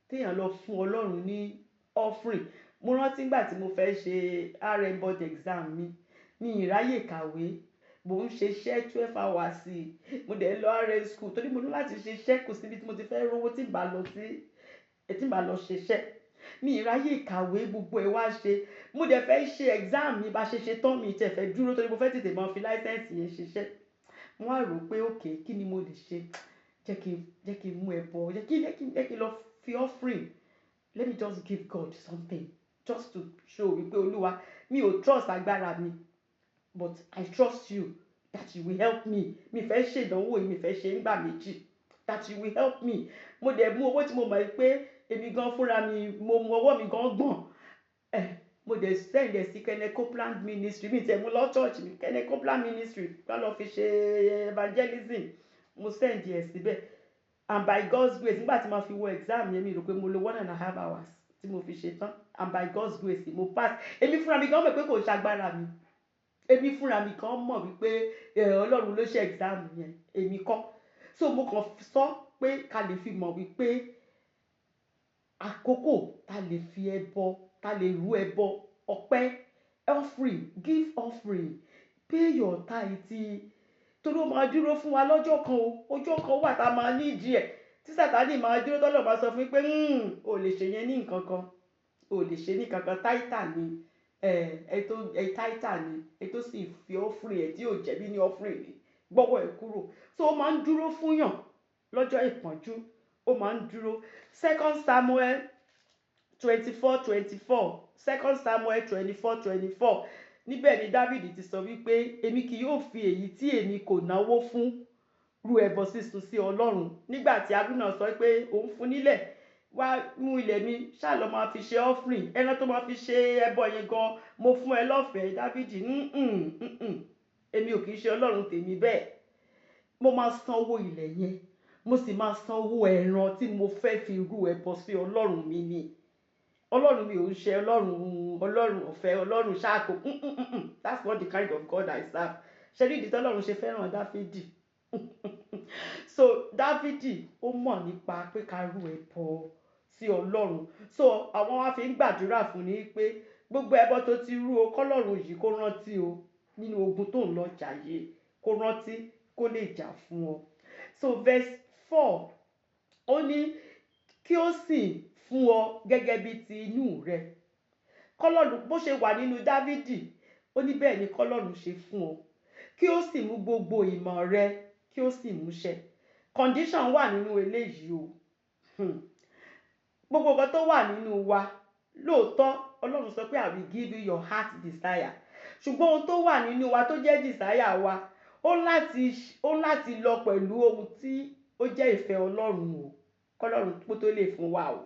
téèyàn lọ fún Ọlọ́run ní offering. Mo rántí nígbà tí mo fẹ́ ṣe RM board exam mi, mi ì ráyè kàwé. Mo ń ṣe iṣẹ́ 12 hours, mo dẹ̀ lọ RM school torí mo ní láti ṣe iṣẹ́. Kò síbi tí mo ti fẹ́ rówó tí n bá lọ sí, tí n bá lọ ṣiṣẹ́. Mi ì ráyè kàwé, gbogbo ẹ̀ wá ṣe. Mo dẹ̀ fẹ́ ṣe exam mi bá ṣe ṣe tán, mi tẹ̀ fẹ́ dúró torí mo fẹ́ tètè máa fi license yẹn ṣiṣẹ́. Mo wá rò pé, okay, kí ni mo lè ṣe? Jẹ́ kí n mú ẹbọ, jẹ́ kí n lọ fi offering. Let me just give God something just to show wípé, Olúwa, mi ò trust agbára mi, but I trust you that you will help me. Mi fẹ́ ṣe ìdánwò yìí, mi fẹ́ ṣe nígbà méjì, that you will help me. Mo dẹ̀ mú owó tí mo mọ̀ pé èmi gan fúnra mi, mo mú ọwọ́ mi gan gbọ̀n ẹ̀. Mo dẹ̀ send ẹ̀ sí Kenneth Copeland Ministry. Mi tẹ̀ mú lọ church mi, Kenneth Copeland Ministry ká lọ fi ṣe evangelism. Mo send ẹ̀ síbẹ̀, and by God's grace, nígbà tí mo fi wọ exam yẹn, mi rò pé mo lo 1.5 hours tí mo fi ṣe tán, and by God's grace, mo pass. Èmi fúnra mi gan mọ̀ pé kò ṣàgbára mi. Èmi fúnra mi gan mọ̀ wípé Ọlọ́run ló ṣe exam yẹn, èmi kọ́. So mo kàn sọ pé ká lè fi mọ̀ wípé àkókò tá lè fi ẹbọ, tá lè rú ẹbọ ọpẹ́, offering, give offering, pay your tithe, torí ó máa dúró fún wa lọ́jọ́ kan o. Ọjọ́ kan wà tá a máa ní ìdí ẹ̀ tí Sátánì máa dúró, tọ́lọ̀ máa sọ fún yín pé, "O lè ṣe yẹn ní nǹkan kan, o lè ṣe ní kankan." Tither ni ẹ tó ẹ, tither ni ẹ tó sì fi offering ẹ tí yóò jẹ̀bi ní offering ni gbọ́wọ́ ẹ kúrò. So ó máa ń dúró fún yàn lọ́jọ́ ìpọ́njú, ó máa ń dúró. Second Samuel 24:24, Second Samuel 24:24. Níbẹ̀ ni David ti sọ wípé, "Èmi kì yóò fi èyí tí èmi kò náwó fún rú ẹbọ sísun sí Ọlọ́run." Nígbà tí Abúnà sọ pé òun fún nílẹ̀, wá mú ilẹ̀ mi ṣáà lọ máa fi ṣe offering, ẹran tó máa fi ṣe ẹbọ yẹn gan mo fún ẹ lọ́fẹ̀ẹ́. Dávidi, "Èmi ò kì í ṣe Ọlọ́run tèmi bẹ́ẹ̀. Mo máa san owó ilẹ̀ yẹn, mo sì máa san owó ẹran tí mo fẹ́ fi rú ẹbọ sí Ọlọ́run mi ni. Ọlọ́run mi ò ń ṣe Ọlọ́run, Ọlọ́run ọ̀fẹ́, Ọlọ́run ṣáàkó. That's not the kind of God I serve." Ṣe ní ìdí tọ́lọ́run ṣe fẹ́ràn Dáfídì? So Dáfídì, ó mọ̀ nípa pé ká rú ẹbọ sí Ọlọ́run. So àwọn wá fi ń gbàdúrà fún ni pé gbogbo ẹbọ tó ti rú o, kọ́lọ́run yìí kó rántí o nínú ogun tó ń lọ jà yìí, kó rántí, kó lè jà fún ọ. So verse 4, ó ní kí ó sì fún ọ gẹ́gẹ́ bí ti inú rẹ. Kọ́lọ́run, bó ṣe wà nínú Dávìdì, ó ní bẹ́ẹ̀ ni kọ́lọ́run ṣe fún ọ, kí ó sì mú gbogbo ìmọ̀ rẹ, kí ó sì múṣẹ. Condition wà nínú eléyìí o. Gbogbo nǹkan tó wà nínú wa, lóòótọ́, Ọlọ́run sọ pé, "I will give you your heart desire." Ṣùgbọ́n ohun tó wà nínú wa tó jẹ́ desire wa, ó láti lọ pẹ̀lú ohun tí ó jẹ́ ìfẹ́ Ọlọ́run o, kọ́lọ́run kó tó lè fún wa o.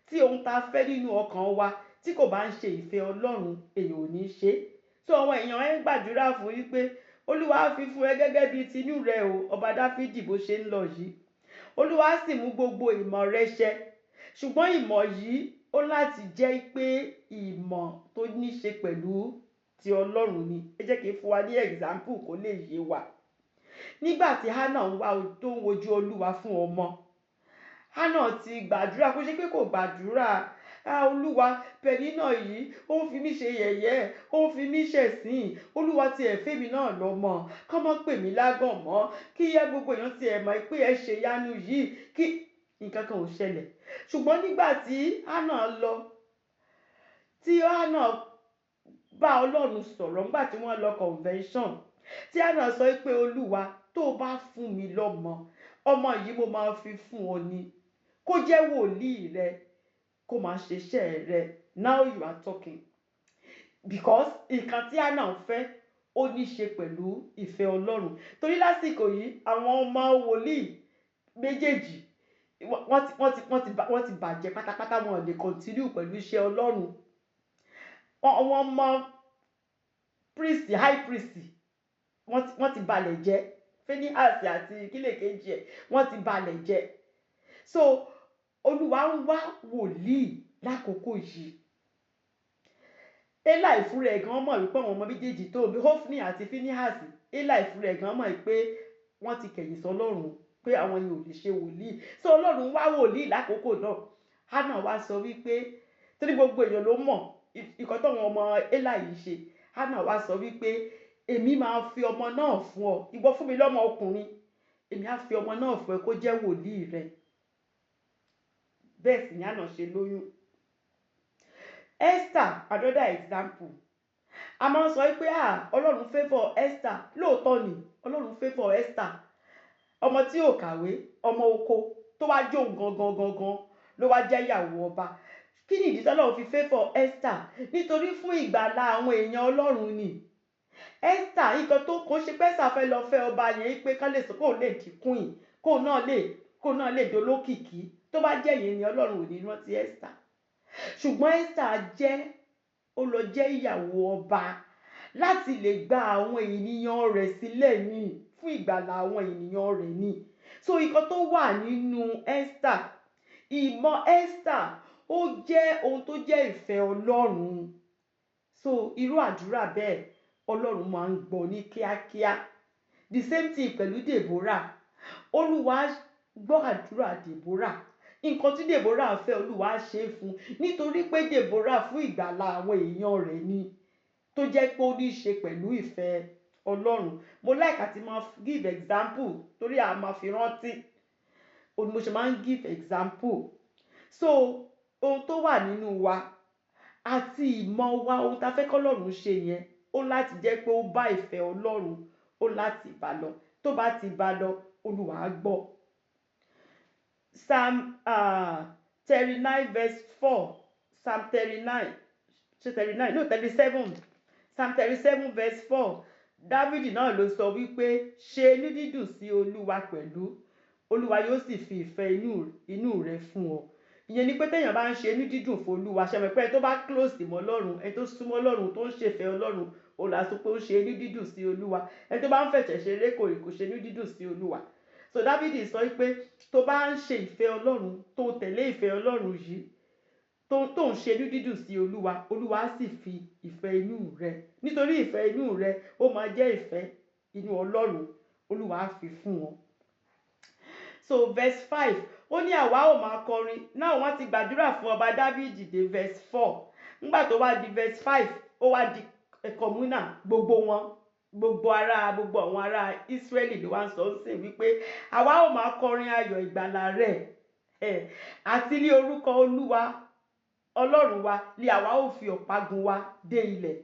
Tí ohun tá a fẹ́ nínú ọkàn wa tí kò bá ń ṣe ìfẹ́ Ọlọ́run, èèyàn ò ní ṣe é. So àwọn èèyàn ẹ ń gbàdúrà fún wípé Olúwa á fi fún ẹ gẹ́gẹ́ bíi tinú rẹ o, ọba Dáfídì, bó ṣe ń lọ yìí. Olúwa á sì mú gbogbo ìmọ̀ rẹ ṣẹ. Ṣùgbọ́n ìmọ̀ yìí, ó láti jẹ́ pé ìmọ̀ tó ní ṣe pẹ̀lú ti Ọlọ́run ni. Ẹ jẹ́ kí n fún wa ní example kó lè yé wa. Nígbà tí Hannah ń wá, tó ń wojú Olúwa fún ọmọ, Hannah ti gbàdúrà. Kó ṣe pé kò gbàdúrà. "Ah, Olúwa, Pẹ̀nínà yìí ó ń fi mí ṣe yẹ̀yẹ́, ó ń fi mí ṣẹ̀sín. Olúwa, ti ẹ̀ fẹ́mi náà lọ́mọ, kọ́ mọ́ pè mí lágàn mọ́, kí yẹ gbogbo èèyàn ti ẹ̀ mọ̀ pé ẹ ṣe ìyanu yìí." Kí nǹkan kan ò ṣẹlẹ̀. Ṣùgbọ́n nígbà tí Hannah lọ, tí Hannah bá Ọlọ́run sọ̀rọ̀, nígbà tí wọ́n lọ convention, tí Hannah sọ pé, "Olúwa, tó o bá fún mi lọ́mọ, ọmọ yìí mo máa fi fún ọ ni, kó jẹ́ wòlíì rẹ, kó máa ṣiṣẹ́ rẹ." Now you are talking, because nǹkan tí Hannah ń fẹ́, ó ní ṣe pẹ̀lú ìfẹ́ Ọlọ́run. Torí lásìkò yìí, àwọn ọmọ wòlíì méjèèjì, wọ́n ti bàjẹ́ pátápátá. Wọn ò lè continue pẹ̀lú iṣẹ́ Ọlọ́run. Àwọn ọmọ priest, high priest, wọ́n ti balẹ̀ jẹ́. Phineas àti kílèkejì ẹ̀, wọ́n ti balẹ̀ jẹ́. So Olúwa ń wá wòlíì lákòókò yìí. Eli fúnra ẹ̀ gan mọ̀ wípé àwọn ọmọ méjèèjì tó bí, Hophni àti Phineas, Eli fúnra ẹ̀ gan mọ̀ pé wọ́n ti kẹ̀yìn sọ́lọ́run. pé àwọn yẹn ò lè ṣe wòlíì. So Ọlọ́run wá wòlíì lákòókò náà. Hannah wá sọ wípé, torí gbogbo èèyàn ló mọ̀ ìkọ́ táwọn ọmọ Élì yìí ṣe, Hannah wá sọ wípé, "Èmi máa fi ọmọ náà fún ọ. Ìwọ fún mi lọ́mọ ọkùnrin, èmi á fi ọmọ náà fún ẹ kó jẹ́ wòlíì rẹ." Bẹ́ẹ̀ sì ni Hannah ṣe lóyún. Esther, another example. A máa ń sọ pé, ah, Ọlọ́run favour Esther. Lóòótọ́ ni Ọlọ́run favour Esther. Ọmọ tí ò kàwé, ọmọ oko, tó wá jó gangan gangan ló wá jẹ́ ìyàwó ọba. Kí ni ìdí tọ́lọ́run fi favour Esther? Nítorí fún ìgbàlà àwọn èèyàn Ọlọ́run ni. Esther, nǹkan tó kó ṣe pé Esther fẹ́ lọ fẹ́ ọba yẹn pé ká lè sọ kó lè di queen, kó náà lè dolókìkí. Tó bá jẹ́ yẹn ni, Ọlọ́run ò ní rántí Esther. Ṣùgbọ́n Esther jẹ́ ó lọ jẹ́ ìyàwó ọba láti lè gba àwọn ènìyàn rẹ̀ sílẹ̀ ní, fún ìgbàlà àwọn ènìyàn rẹ̀ ní. So nǹkan tó wà nínú Esther, ìmọ̀ Esther, ó jẹ́ ohun tó jẹ́ ìfẹ́ Ọlọ́run. So irú àdúrà bẹ́ẹ̀, Ọlọ́run máa ń gbọ́ ní kíákíá. The same thing pẹ̀lú Deborah. Olúwa gbọ́ àdúrà Deborah. Nǹkan tí Deborah fẹ́, Olúwa ṣe é fún, nítorí pé Deborah, fún ìgbàlà àwọn èèyàn rẹ̀ ni, tó jẹ́ pé ó ní í ṣe pẹ̀lú ìfẹ́ Ọlọ́run. Mo like àti máa give example torí a máa fi rántí òun ni mo ṣe máa ń give example. So ohun tó wà nínú wa àti ìmọ̀ wa, ohun tá a fẹ́ kọ́lọ́run ṣe yẹn, ó láti jẹ́ pé ó bá ìfẹ́ Ọlọ́run, ó láti bá lọ. Tó bá ti bá lọ, Olúwa á gbọ́. Psalm 39 verse 4, Psalm 39, ṣé 39? No, 37. Psalm 37 verse 4. Dávìdì náà ló sọ wípé, "Ṣe inú dídùn sí Olúwa pẹ̀lú, Olúwa yóò sì fi ìfẹ́ inú rẹ fún ọ." Ìyẹn ni pé téèyàn bá ń ṣe inú dídùn fún Olúwa, ṣe mọ̀ pé ẹni tó bá close mọ́ Ọlọ́run, ẹni tó súnmọ́ Ọlọ́run, tó ń ṣèfẹ́ Ọlọ́run, òun là sọ pé ó ṣe inú dídùn sí Olúwa. Ẹni tó bá ń fẹ̀ṣẹ̀ ṣeré kò ṣe inú dídùn sí Olúwa. So Dávìdì sọ pé tó bá ń ṣe ìfẹ́ Ọlọ́run, tó tẹ̀lé ìfẹ́ Ọlọ́run yìí, tó ń ṣe inú dídùn sí Olúwa, Olúwa á sì fi ìfẹ́ inú rẹ, nítorí ìfẹ́ inú rẹ ó máa jẹ́ ìfẹ́ inú Ọlọ́run, Olúwa á fi fún wọn. So verse 5, ó ní àwa ò máa kọrin náà. Wọ́n ti gbàdúrà fún ọba Dávìdì dé verse 4. Nígbà tó wá di verse 5, ó wá di communal. Gbogbo wọn, gbogbo àwọn ará Ísírẹ́lì ló wá ń sọ sí wípé, "Àwa ò máa kọrin ayọ̀ ìgbàlà rẹ̀, àti ní orúkọ Olúwa Ọlọ́run wa ni àwa ò fi ọ̀págun wa dé ilẹ̀.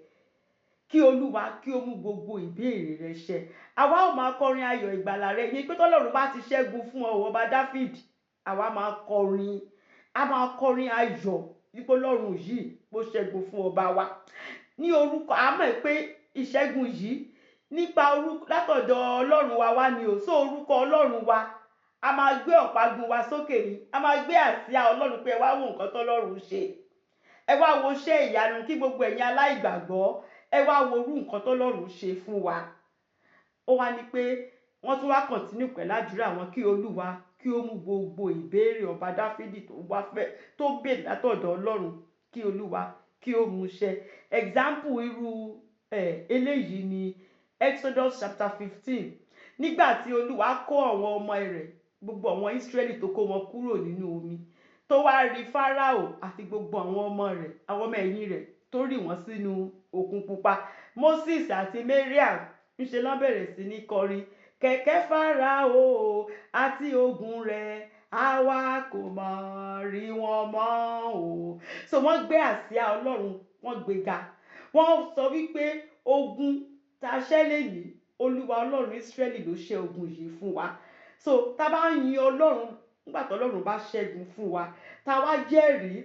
Kí Olúwa kí ó mú gbogbo ìbéèrè rẹ ṣẹ." Àwa ò máa kọrin ayọ̀ ìgbàlà rẹ ní pé tọ́lọ́run bá ti ṣẹ́gun fún ọ, ọba Dáfídì, àwa máa kọrin, a máa kọrin ayọ̀ wípé Ọlọ́run yìí bó ṣẹ́gun fún ọba wa ní orúkọ. A mọ̀ pé ìṣẹ́gun yìí nípa orúkọ látọ̀dọ̀ Ọlọ́run wa wá ni o. So orúkọ Ọlọ́run wa, a máa gbé ọ̀págun wa sókè ni, a máa gbé àsíá Ọlọ́run pé ẹ wá wo nǹkan tọ́lọ́run ṣe, ẹ wá wo iṣẹ́ ìyanu, kí gbogbo ẹ̀yin aláìgbàgbọ́, ẹ wá wo irú nǹkan tọ́lọ́run ṣe fún wa. Ó wá ní pé wọ́n tún wá continue pẹ̀lú àdúrà wọn, kí Olúwa kí ó mú gbogbo ìbéèrè ọba Dáfídì tó wá fẹ́, tó béèrè látọ̀dọ̀ Ọlọ́run, kí Olúwa kí ó mú ṣẹ. Example irú eléyìí ni Exodus chapter 15, nígbà tí Olúwa kó àwọn ọmọ rẹ̀, gbogbo àwọn Ísírẹ́lì, tó kó wọn kúrò nínú omi, tó wá rí Fáráò àti gbogbo àwọn ọmọ rẹ̀, àwọn ọmọ ẹ̀yìn rẹ̀, tó rì wọ́n sínú Òkun Pupa. Moses àti Mariam ńṣe ló bẹ̀rẹ̀ sí ní kọrin, "Kẹ̀kẹ́ Fáráò àti ogun rẹ̀, àwa kò mọ̀ rí wọn mọ́ o." So wọ́n gbé àsíá Ọlọ́run, wọ́n gbé ga. Wọ́n sọ wípé ogun tá a ṣẹ́ lè ní, Olúwa Ọlọ́run Ísírẹ́lì ló ṣẹ́ ogun yìí fún wa. So tá a bá ń yin Ọlọ́run nígbà tó Ọlọ́run bá ṣẹ́gun fún wa, tá a wá jẹ́rìí,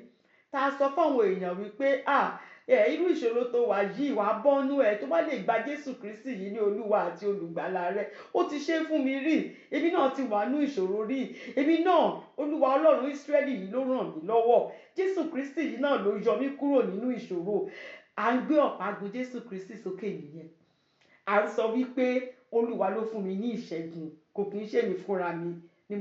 tá a sọ fáwọn èèyàn wípé, ah, ẹ irú ìṣòro tó wà yìí, wàá bọ́nú ẹ tó bá lè gba Jésù Kristi yìí ní Olúwa àti Olùgbàlà rẹ. Ó ti ṣe é fún mi rí, èmi náà ti wà nú ìṣòro rí, èmi náà, Olúwa Ọlọ́run Ísírẹ́lì yìí ló ràn mí lọ́wọ́, Jésù Kristi yìí náà ló yọ mí kúrò nínú ìṣòro. À ń gbé ọ̀págun Jésù Kristi sókè nìyẹn. À ń sọ wípé Olúwa ló fún mi ní ìṣẹ́gun, kò kì í ṣe mi fúnra mi ni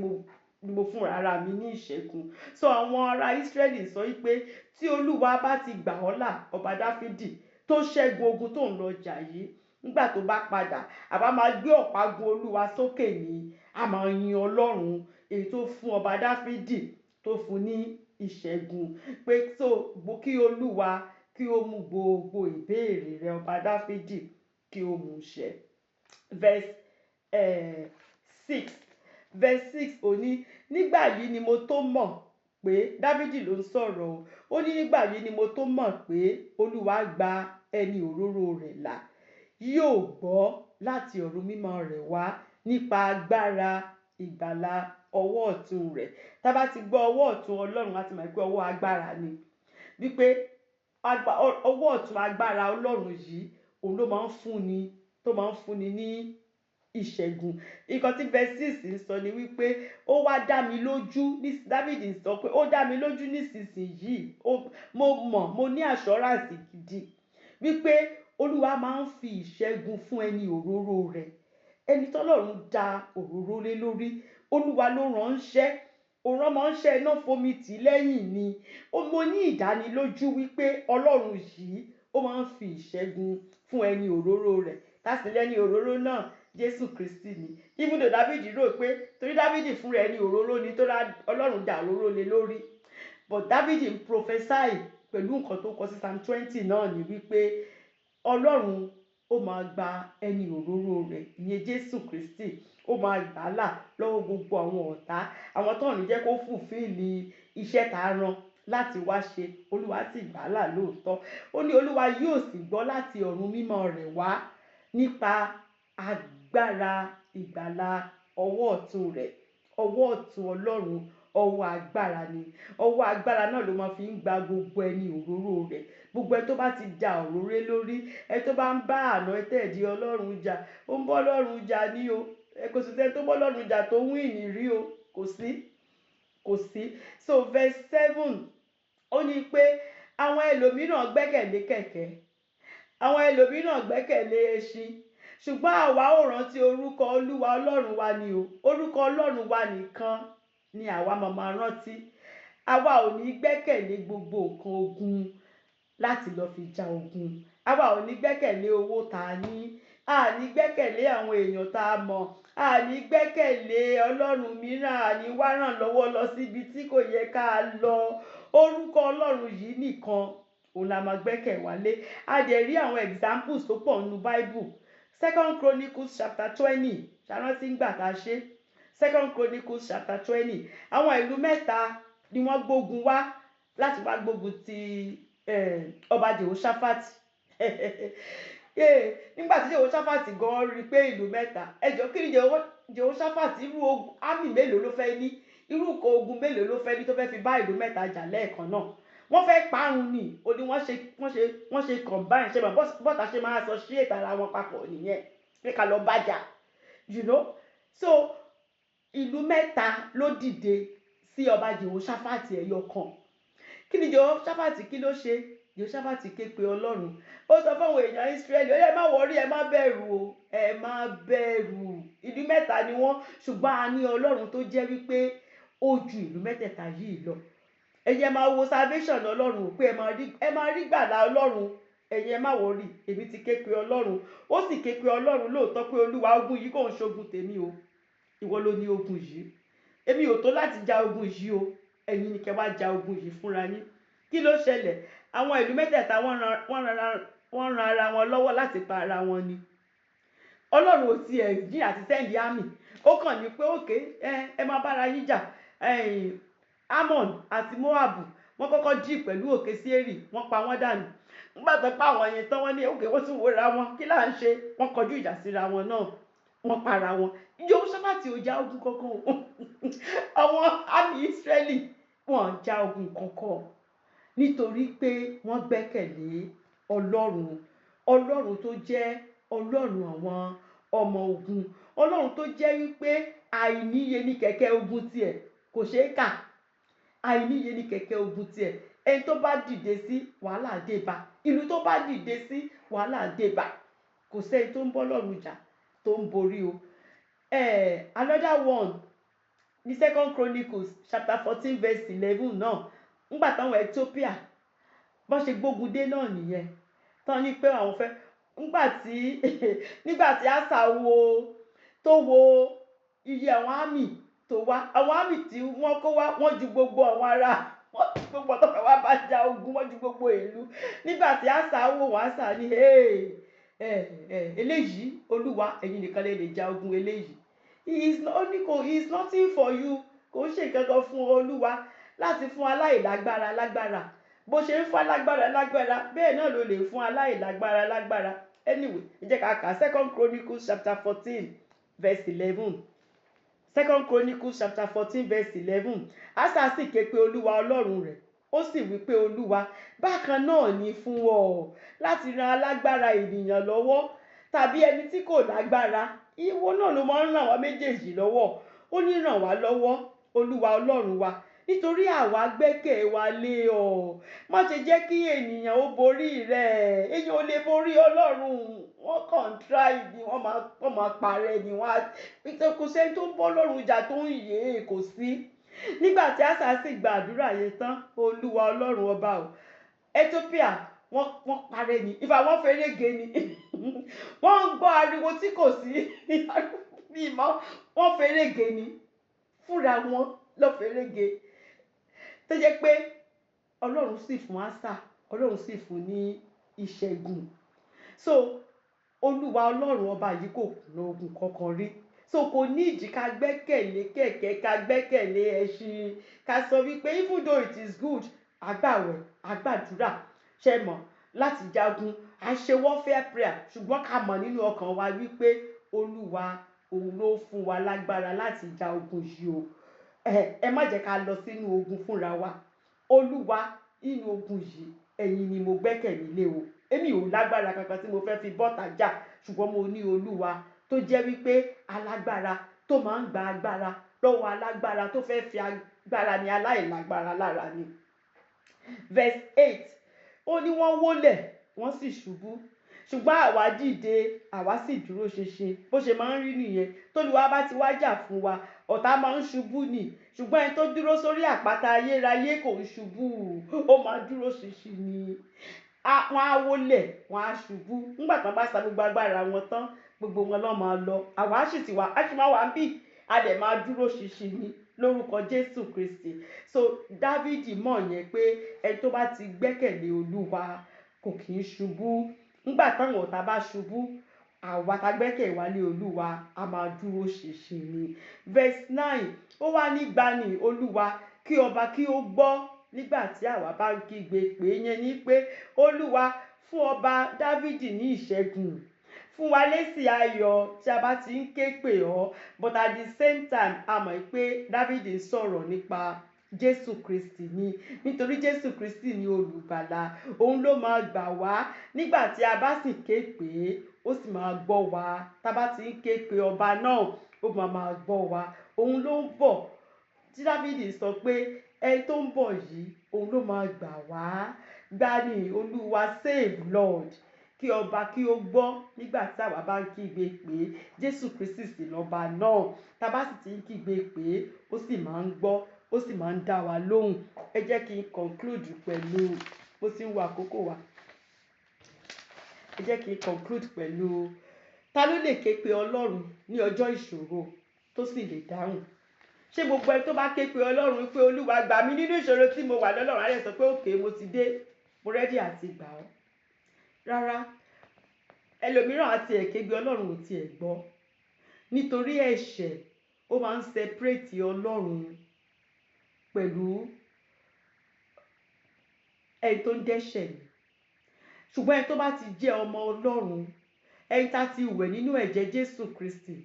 mo fúnra ara mi ní ìṣẹ́gun. So àwọn ará Ísírẹ́lì sọ wípé tí Olúwa bá ti gbà ọ́ là, ọba Dáfídì, tó ṣẹ́gun ogun tó ń lọ jà yìí, nígbà tó bá padà, àbá máa gbé ọ̀págun Olúwa sókè ní. A máa yin Ọlọ́run èyí tó fún ọba Dáfídì, tó fún ní ìṣẹ́gun, pé so kí Olúwa kí ó mú gbogbo ìbéèrè rẹ, ọba Dáfídì, kí ó mú ṣẹ. Verse 6, verse 6, ó ní, "Nígbà yìí ni mo tó mọ̀ pé," Dáfídì ló ń sọ̀rọ̀ o, ó ní, "Nígbà yìí ni mo tó mọ̀ pé Olúwa gba ẹni òróró rẹ̀ là. Yóò gbọ́ láti ọ̀run mímọ́ rẹ̀ wá nípa agbára ìgbàlà ọwọ́ ọ̀tún rẹ̀." Tá bá ti gbọ́ ọwọ́ ọ̀tún Ọlọ́run, á ti mọ̀ pé ọwọ́ agbára ni, wípé ọwọ́ ọ̀tún agbára Ọlọ́run yìí, òun ló máa ń fúnni, tó máa ń fúnni ní ìṣẹ́gun. Nǹkan tí verse 6 ń sọ ni wípé ó wá dá mi lójú. David ń sọ pé ó dá mi lójú nísinsìnyí, mo mọ̀, mo ní assurance gidi wípé Olúwa máa ń fi ìṣẹ́gun fún ẹni òróró rẹ̀. Ẹni tọ́lọ́run da òróró lé lórí, Olúwa ló ránṣẹ́, òun máa ń ṣe iná fomi tì lẹ́yìn ni. Mo ní ìdánilójú wípé Ọlọ́run yìí, ó máa ń fi ìṣẹ́gun fún ẹni òróró rẹ̀. Tásì lẹ́ni òróró náà, Jésù Kristi ni. Even though David rò pé, torí David fúnra ẹni òróró ni, tó Ọlọ́run da òróró lé lórí, but David ń prophesy pẹ̀lú nǹkan tó kọ sí Psalm 20 náà ni wípé Ọlọ́run ó máa gba ẹni òróró rẹ̀, ìyẹn Jésù Kristi, ó máa gbà á là lọ́wọ́ gbogbo àwọn ọ̀tá, àwọn tó ní jẹ́ kó fulfill iṣẹ́ tá a rán láti wá ṣe. Olúwa sì gbà á là lóòótọ́. Ó ní Olúwa yóò sì gbọ́ láti ọ̀run mímọ́ rẹ̀ wá nípa agbára ìgbàlà ọwọ́ ọ̀tún rẹ̀. Ọwọ́ ọ̀tún Ọlọ́run, ọwọ́ agbára ni. Ọwọ́ agbára náà ló máa fi ń gba gbogbo ẹni òróró rẹ̀, gbogbo ẹni tó bá ti da òróró lórí. Ẹni tó bá ń bá àná ẹtẹ̀dí Ọlọ́run jà, ó ń bọ́ Ọlọ́run jà ní o. Ẹ kò sì sẹ́ni tó bọ́ Ọlọ́run jà tó win rí o. Kò sí, kò sí. So verse 7, ó ní pé àwọn ẹlòmíràn gbẹ́kẹ̀lé kẹ̀kẹ́, àwọn ẹlòmíràn gbẹ́kẹ̀lé ẹṣin, ṣùgbọ́n àwa ò rántí orúkọ Olúwa Ọlọ́run wa ni o. Orúkọ Ọlọ́run wa nìkan ni àwa máa máa rántí. Àwa ò ní gbẹ́kẹ̀lé gbogbo nǹkan ogun láti lọ fi ja ogun. Àwa ò ní gbẹ́kẹ̀lé owó tá a ní, a ní gbẹ́kẹ̀lé àwọn èèyàn tá a mọ̀, a ní gbẹ́kẹ̀lé ọlọ́run mìíràn, a ní wá ràn lọ́wọ́ lọ síbi tí kò yẹ ká lọ. Orúkọ Ọlọ́run yìí nìkan, òun la máa gbẹ́kẹ̀ wálé. A dẹ̀ rí àwọn examples tó pọ̀ nínú Bible. Second Chronicles chapter 20, ṣàrántí ń gbà tá a ṣe Second Chronicles chapter 20? Àwọn ìlú mẹ́ta ni wọ́n gbógun wá láti wá gbógun ti ọba Jehoshaphat. Nígbà tí Jehoshaphat gan rí i pé ìlú mẹ́ta, ẹjọ́, kí ni Jehoshaphat, irú army mélòó ló fẹ́ ní, irú nǹkan ogun mélòó ló fẹ́ ní tó fẹ́ fi bá ìlú mẹ́ta jà lẹ́ẹ̀kan náà? Wọ́n fẹ́ parun ni. Ó ní wọ́n ṣe combine, ṣe mọ̀ bọ́tà ṣe máa sọ ṣí ètò ara wọn papọ̀ nìyẹn, pé ká lọ bájà. So ìlú mẹ́ta ló dìde sí ọba Jehoshaphat ẹyọ kan. Kí ni Jehoshaphat, kí ló ṣe? Jehoshaphat ké pe Ọlọ́run. Ó sọ fún àwọn èèyàn Israẹli, ó yẹ, "Ẹ má worry, ẹ má bẹ̀rù o, ẹ má bẹ̀rù. Ìlú mẹ́ta ni wọ́n, ṣùgbọ́n a ní Ọlọ́run tó jẹ́ wípé ó ju ìlú mẹ́tẹ̀ẹ̀ta yìí lọ. Ẹ̀yin ẹ máa wo salvation Ọlọ́run, pé ẹ máa rí gbàlà Ọlọ́run. Ẹ̀yin ẹ má worry, èmi ti ké pe Ọlọ́run." Ó sì ké pe Ọlọ́run lóòótọ́ pé, "Olúwa, ogun yìí kò ń ṣogun tèmi o. Ìwọ ló ní ogun yìí. Èmi ò tó láti ja ogun yìí o. Ẹ̀yin ni kẹ́ wá ja ogun yìí fúnra yín." Kí ló ṣẹlẹ̀? Àwọn ìlú mẹ́tẹ̀ẹ̀ta, wọ́n ran ara wọn lọ́wọ́ láti pa ara wọn ni. Ọlọ́run ò tiẹ̀ ní àti send army. Ó kàn ní pé, "Okay, ẹ máa bára yín jà." Amon àti Moab, wọ́n kọ́kọ́ dì pẹ̀lú òkè Séírì, wọ́n pa wọ́n dànù. Nígbà tó pa àwọn yẹn tán, wọ́n ní okay, wọ́n tún wòra wọn, kí là ń ṣe? Wọ́n kọjú ìjà síra wọn náà, wọ́n para wọn. Jehoṣáfátì ò já ogun kankan o. Àwọn army Ísírẹ́lì, wọ́n já ogun kankan nítorí pé wọ́n gbẹ́kẹ̀lé Ọlọ́run, Ọlọ́run tó jẹ́ Ọlọ́run àwọn ọmọ ogun, Ọlọ́run tó jẹ́ wípé àìníye ní kẹ̀kẹ́ ogun tiẹ̀, kò ṣeé kà. Àìníye ní kẹ̀kẹ́ ogun tiẹ̀. Ẹni tó bá dìde sí, wàhálà dé bá. Ìlú tó bá dìde sí, wàhálà dé bá. Kò sẹ́ni tó ń bọ́ Ọlọ́run jà tó ń borí o. Another one ní Second Chronicles chapter 14 verse 11 náà. Ńgbà táwọn Ethiopia bọ́n ṣe gbógun dé náà nìyẹn, tán ní pé àwọn fẹ́, nígbà tí Asa wo tó wo Iye àwọn army tó wá, àwọn army tí wọ́n kó wá, wọ́n ju gbogbo àwọn ará wọ́n, gbogbo tó fẹ́ wá bá ja ogun, wọ́n ju gbogbo ìlú. Nígbà tí Asa wò wọ́n, Asa ní, "Eléyìí, Olúwa, ẹ̀yin nìkan lè ja ogun eléyìí." He is not, kò, he is nothing for you, kò ń ṣe nǹkan kan fún Olúwa láti fún aláìlágbára lágbára. Bó ṣe ń fún alágbára lágbára, bẹ́ẹ̀ náà ló lè fún aláìlágbára lágbára. Anyway, ẹ jẹ́ ká kà Second Chronicles chapter 14 verse 11. Second Chronicles chapter 14 verse 11. Asa sì ké pe Olúwa Ọlọ́run rẹ̀, ó sì wí pé, "Olúwa, bákan náà ni fún ọ láti ran alágbára ènìyàn lọ́wọ́ tàbí ẹni tí kò lágbára. Ìwọ náà ló máa ń ràn wá méjèèjì lọ́wọ́." Ó ní, "Ràn wá lọ́wọ́, Olúwa Ọlọ́run wa, nítorí àwa gbẹ́kẹ̀ wa lé ọ. Má ṣe jẹ́ kí ènìyàn ó borí rẹ̀." Èèyàn ò lè borí Ọlọ́run. Wọ́n kàn ń try ni, wọ́n máa parẹ́ ni. Wọ́n á kò sẹ́ni tó ń bọ́ Ọlọ́run jà tó ń yè é, kò sí. Nígbà tí Asa sì gbàdúrà yẹn tán, Olúwa Ọlọ́run ọba o, Ethiopia, wọ́n parẹ́ ni. Ìfà wọ́n fẹ́rẹ́gẹ ni. Wọ́n ń gbọ́ ariwo tí kò sí ní ìmọ̀, wọ́n fẹ́rẹ́gẹ ni, fúnra wọn lọ fẹ́rẹ́gẹ. Tó jẹ́ pé Ọlọ́run sì fún Asa, Ọlọ́run sì fún ní ìṣẹ́gun. So Olúwa Ọlọ́run ọba yìí kò kùnà ogun kankan rí. So kò ní ìdí ká gbẹ́kẹ̀lé kẹ̀kẹ́, ká gbẹ́kẹ̀lé ẹṣin, ká sọ wípé even though it is good, àgbàwẹ̀, àgbàdúrà, ṣe mọ̀, láti jagun, à ń ṣe warfare prayer, ṣùgbọ́n ká mọ̀ nínú ọkàn wa wípé Olúwa òun ló fún wa lágbára láti ja ogun yìí o. Ẹ má jẹ́ ká lọ sínú ogun fúnra wa. Olúwa, nínú ogun yìí, ẹ̀yin ni mo gbẹ́kẹ̀lé lé o. Èmi ò lágbára kankan tí mo fẹ́ fi bọ́ta jà, ṣùgbọ́n mo ní Olúwa tó jẹ́ wípé alágbára tó máa ń gba agbára lọ́wọ́ alágbára tó fẹ́ fi agbára ní aláìlágbára lára ni. Verse 8, ó ní wọ́n wólẹ̀, wọ́n sì ṣubú, ṣùgbọ́n àwa dìde, àwa sì dúró ṣinṣin. Bó ṣe máa ń rí nìyẹn. Tólúwa bá ti wá jà fún wa, ọ̀tá máa ń ṣubú ni, ṣùgbọ́n ẹni tó dúró sórí àpáta ayérayé kò ń ṣubú, ó máa dúró ṣinṣin ni. Wọ́n á wólẹ̀, wọ́n á ṣubú. Nígbà tí wọ́n bá sa gbogbo agbára wọn tán, gbogbo wọn ló máa lọ. Àwa á sì ti wà, á sì máa wà ń bì, a dẹ̀ máa dúró ṣinṣin ni lórúkọ Jésù Kristi. So Dávidi mọ̀ yẹn pé ẹni tó bá ti gbẹ́kẹ̀lé Olúwa kò kì í ṣubú. Nígbà táwọn ọ̀tá bá ṣubú, àwa tá gbẹ́kẹ̀ wá lé Olúwa, a máa dúró ṣinṣin ni. Verse 9, ó wá ní, "Gbani, Olúwa, kí ọba kí ó gbọ́ nígbà tí àwa bá ń kígbe pé." Yẹn ní pé Olúwa fún ọba Dávidi ní ìṣẹ́gun, fún wa lésì ayọ̀ tí a bá ti ń ké pè ọ́. But at the same time, a mọ̀ pé Dávidi ń sọ̀rọ̀ nípa Jésù Kristi ni, nítorí Jésù Kristi ni olùgbàlà. Òun ló máa gbà wá nígbà tí a bá sì ké pè é, ó sì máa gbọ́ wa. Tá a bá ti ń ké pe ọba náà, ó máa gbọ́ wa. Òun ló ń bọ̀ tí Dávidi sọ pé ẹni tó ń bọ̀ yìí, òun ló máa gbà wá. Gbani, Olúwa, save Lord, kí ọba kí ó gbọ́ nígbà tí àwa bá ń kígbe pé. Jésù Kristi sì lọ́ba náà. Tá a bá sì ti ń kígbe pé, ó sì máa ń gbọ́, ó sì máa ń dá wa lóhùn. Ẹ jẹ́ kí n conclude pẹ̀lú bó ti ń wo àkókò wa. Ẹ jẹ́ kí n conclude pẹ̀lú: ta ló lè ké pe Ọlọ́run ní ọjọ́ ìṣòro tó sì lè dáhùn? Ṣé gbogbo ẹni tó bá ké pe Ọlọ́run pé, "Olúwa, gbà mí nínú ìṣòro tí mo wà," lọ́lọ́run á lè sọ pé, "Okay, mo ti dé, mo ready àti gbà ọ́"? Rárá. Ẹlòmíràn àti ẹ̀ kégbe, Ọlọ́run ò tiẹ̀ gbọ́, nítorí ẹ̀ṣẹ̀ ó máa ń separate Ọlọ́run pẹ̀lú ẹni tó ń dẹ́ṣẹ̀ ni. Ṣùgbọ́n ẹni tó bá ti jẹ́ ọmọ Ọlọ́run, ẹni tá ti wẹ̀ nínú ẹ̀jẹ̀ Jésù Kristi,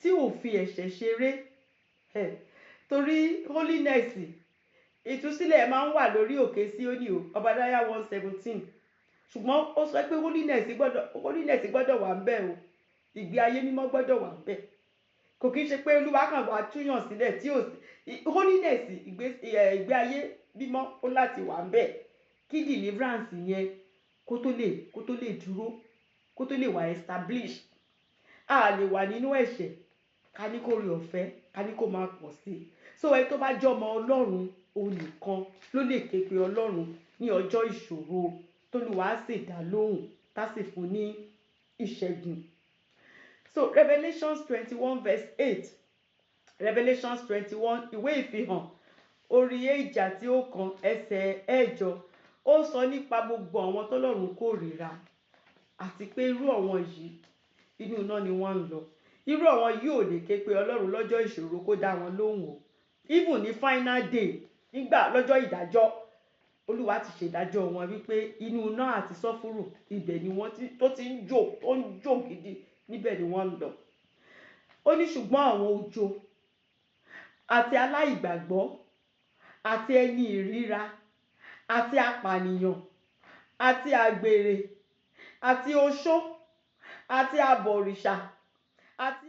tí ò fi ẹ̀ṣẹ̀ ṣeré ẹ̀, torí holiness, ìtúsílẹ̀ máa ń wà lórí òkè Síónì o, Obadiah 1:17. Ṣùgbọ́n ó sọ pé holiness gbọ́dọ̀ wà ń bẹ̀ o, ìgbé ayé mímọ́ gbọ́dọ̀ wà ń bẹ̀. Kò kí ń ṣe pé Olúwa kàn wá túyàn sílẹ̀ tí ò sí holiness. Ìgbé ayé mímọ́ ó láti wà ń bẹ̀ kí deliverance yẹn kó tó lè dúró, kó tó lè wà establish. A lè wà nínú ẹ̀ṣẹ̀ ká ní kó rí ọ̀fẹ́, ká ní kó máa pọ̀ sí i. So ẹni tó bá jẹ́ ọmọ Ọlọ́run, òun nìkan ló lè ké pe Ọlọ́run ní ọjọ́ ìṣòro, tólúwa á sì dá lóhùn, tá sì fún ní ìṣẹ́gun. So Revelations 21 verse 8. Revelations 21, ìwé Ìfihàn orí 21 ẹsẹ̀ 8, ó sọ nípa gbogbo àwọn tọ́lọ́run kórìíra, àti pé irú àwọn yìí, inú iná ni wọ́n ń lọ. Irú àwọn yìí ò lè ké pe Ọlọ́run lọ́jọ́ ìṣòro kó dá wọn lóhùn o. Even ní final day, nígbà lọ́jọ́ ìdájọ́, Olúwa ti ṣèdájọ́ wọn wípé inú iná àti sọ́fúrù, ibẹ̀ ni wọ́n ti tó ti ń jò, tó ń jò gidi, níbẹ̀ ni wọ́n ń lọ. Ó ní ṣùgbọ́n àwọn ojo àti aláìgbàgbọ́ àti ẹni ìríra àti apànìyàn àti àgbèrè àti oṣó àti abọ̀rìṣà àti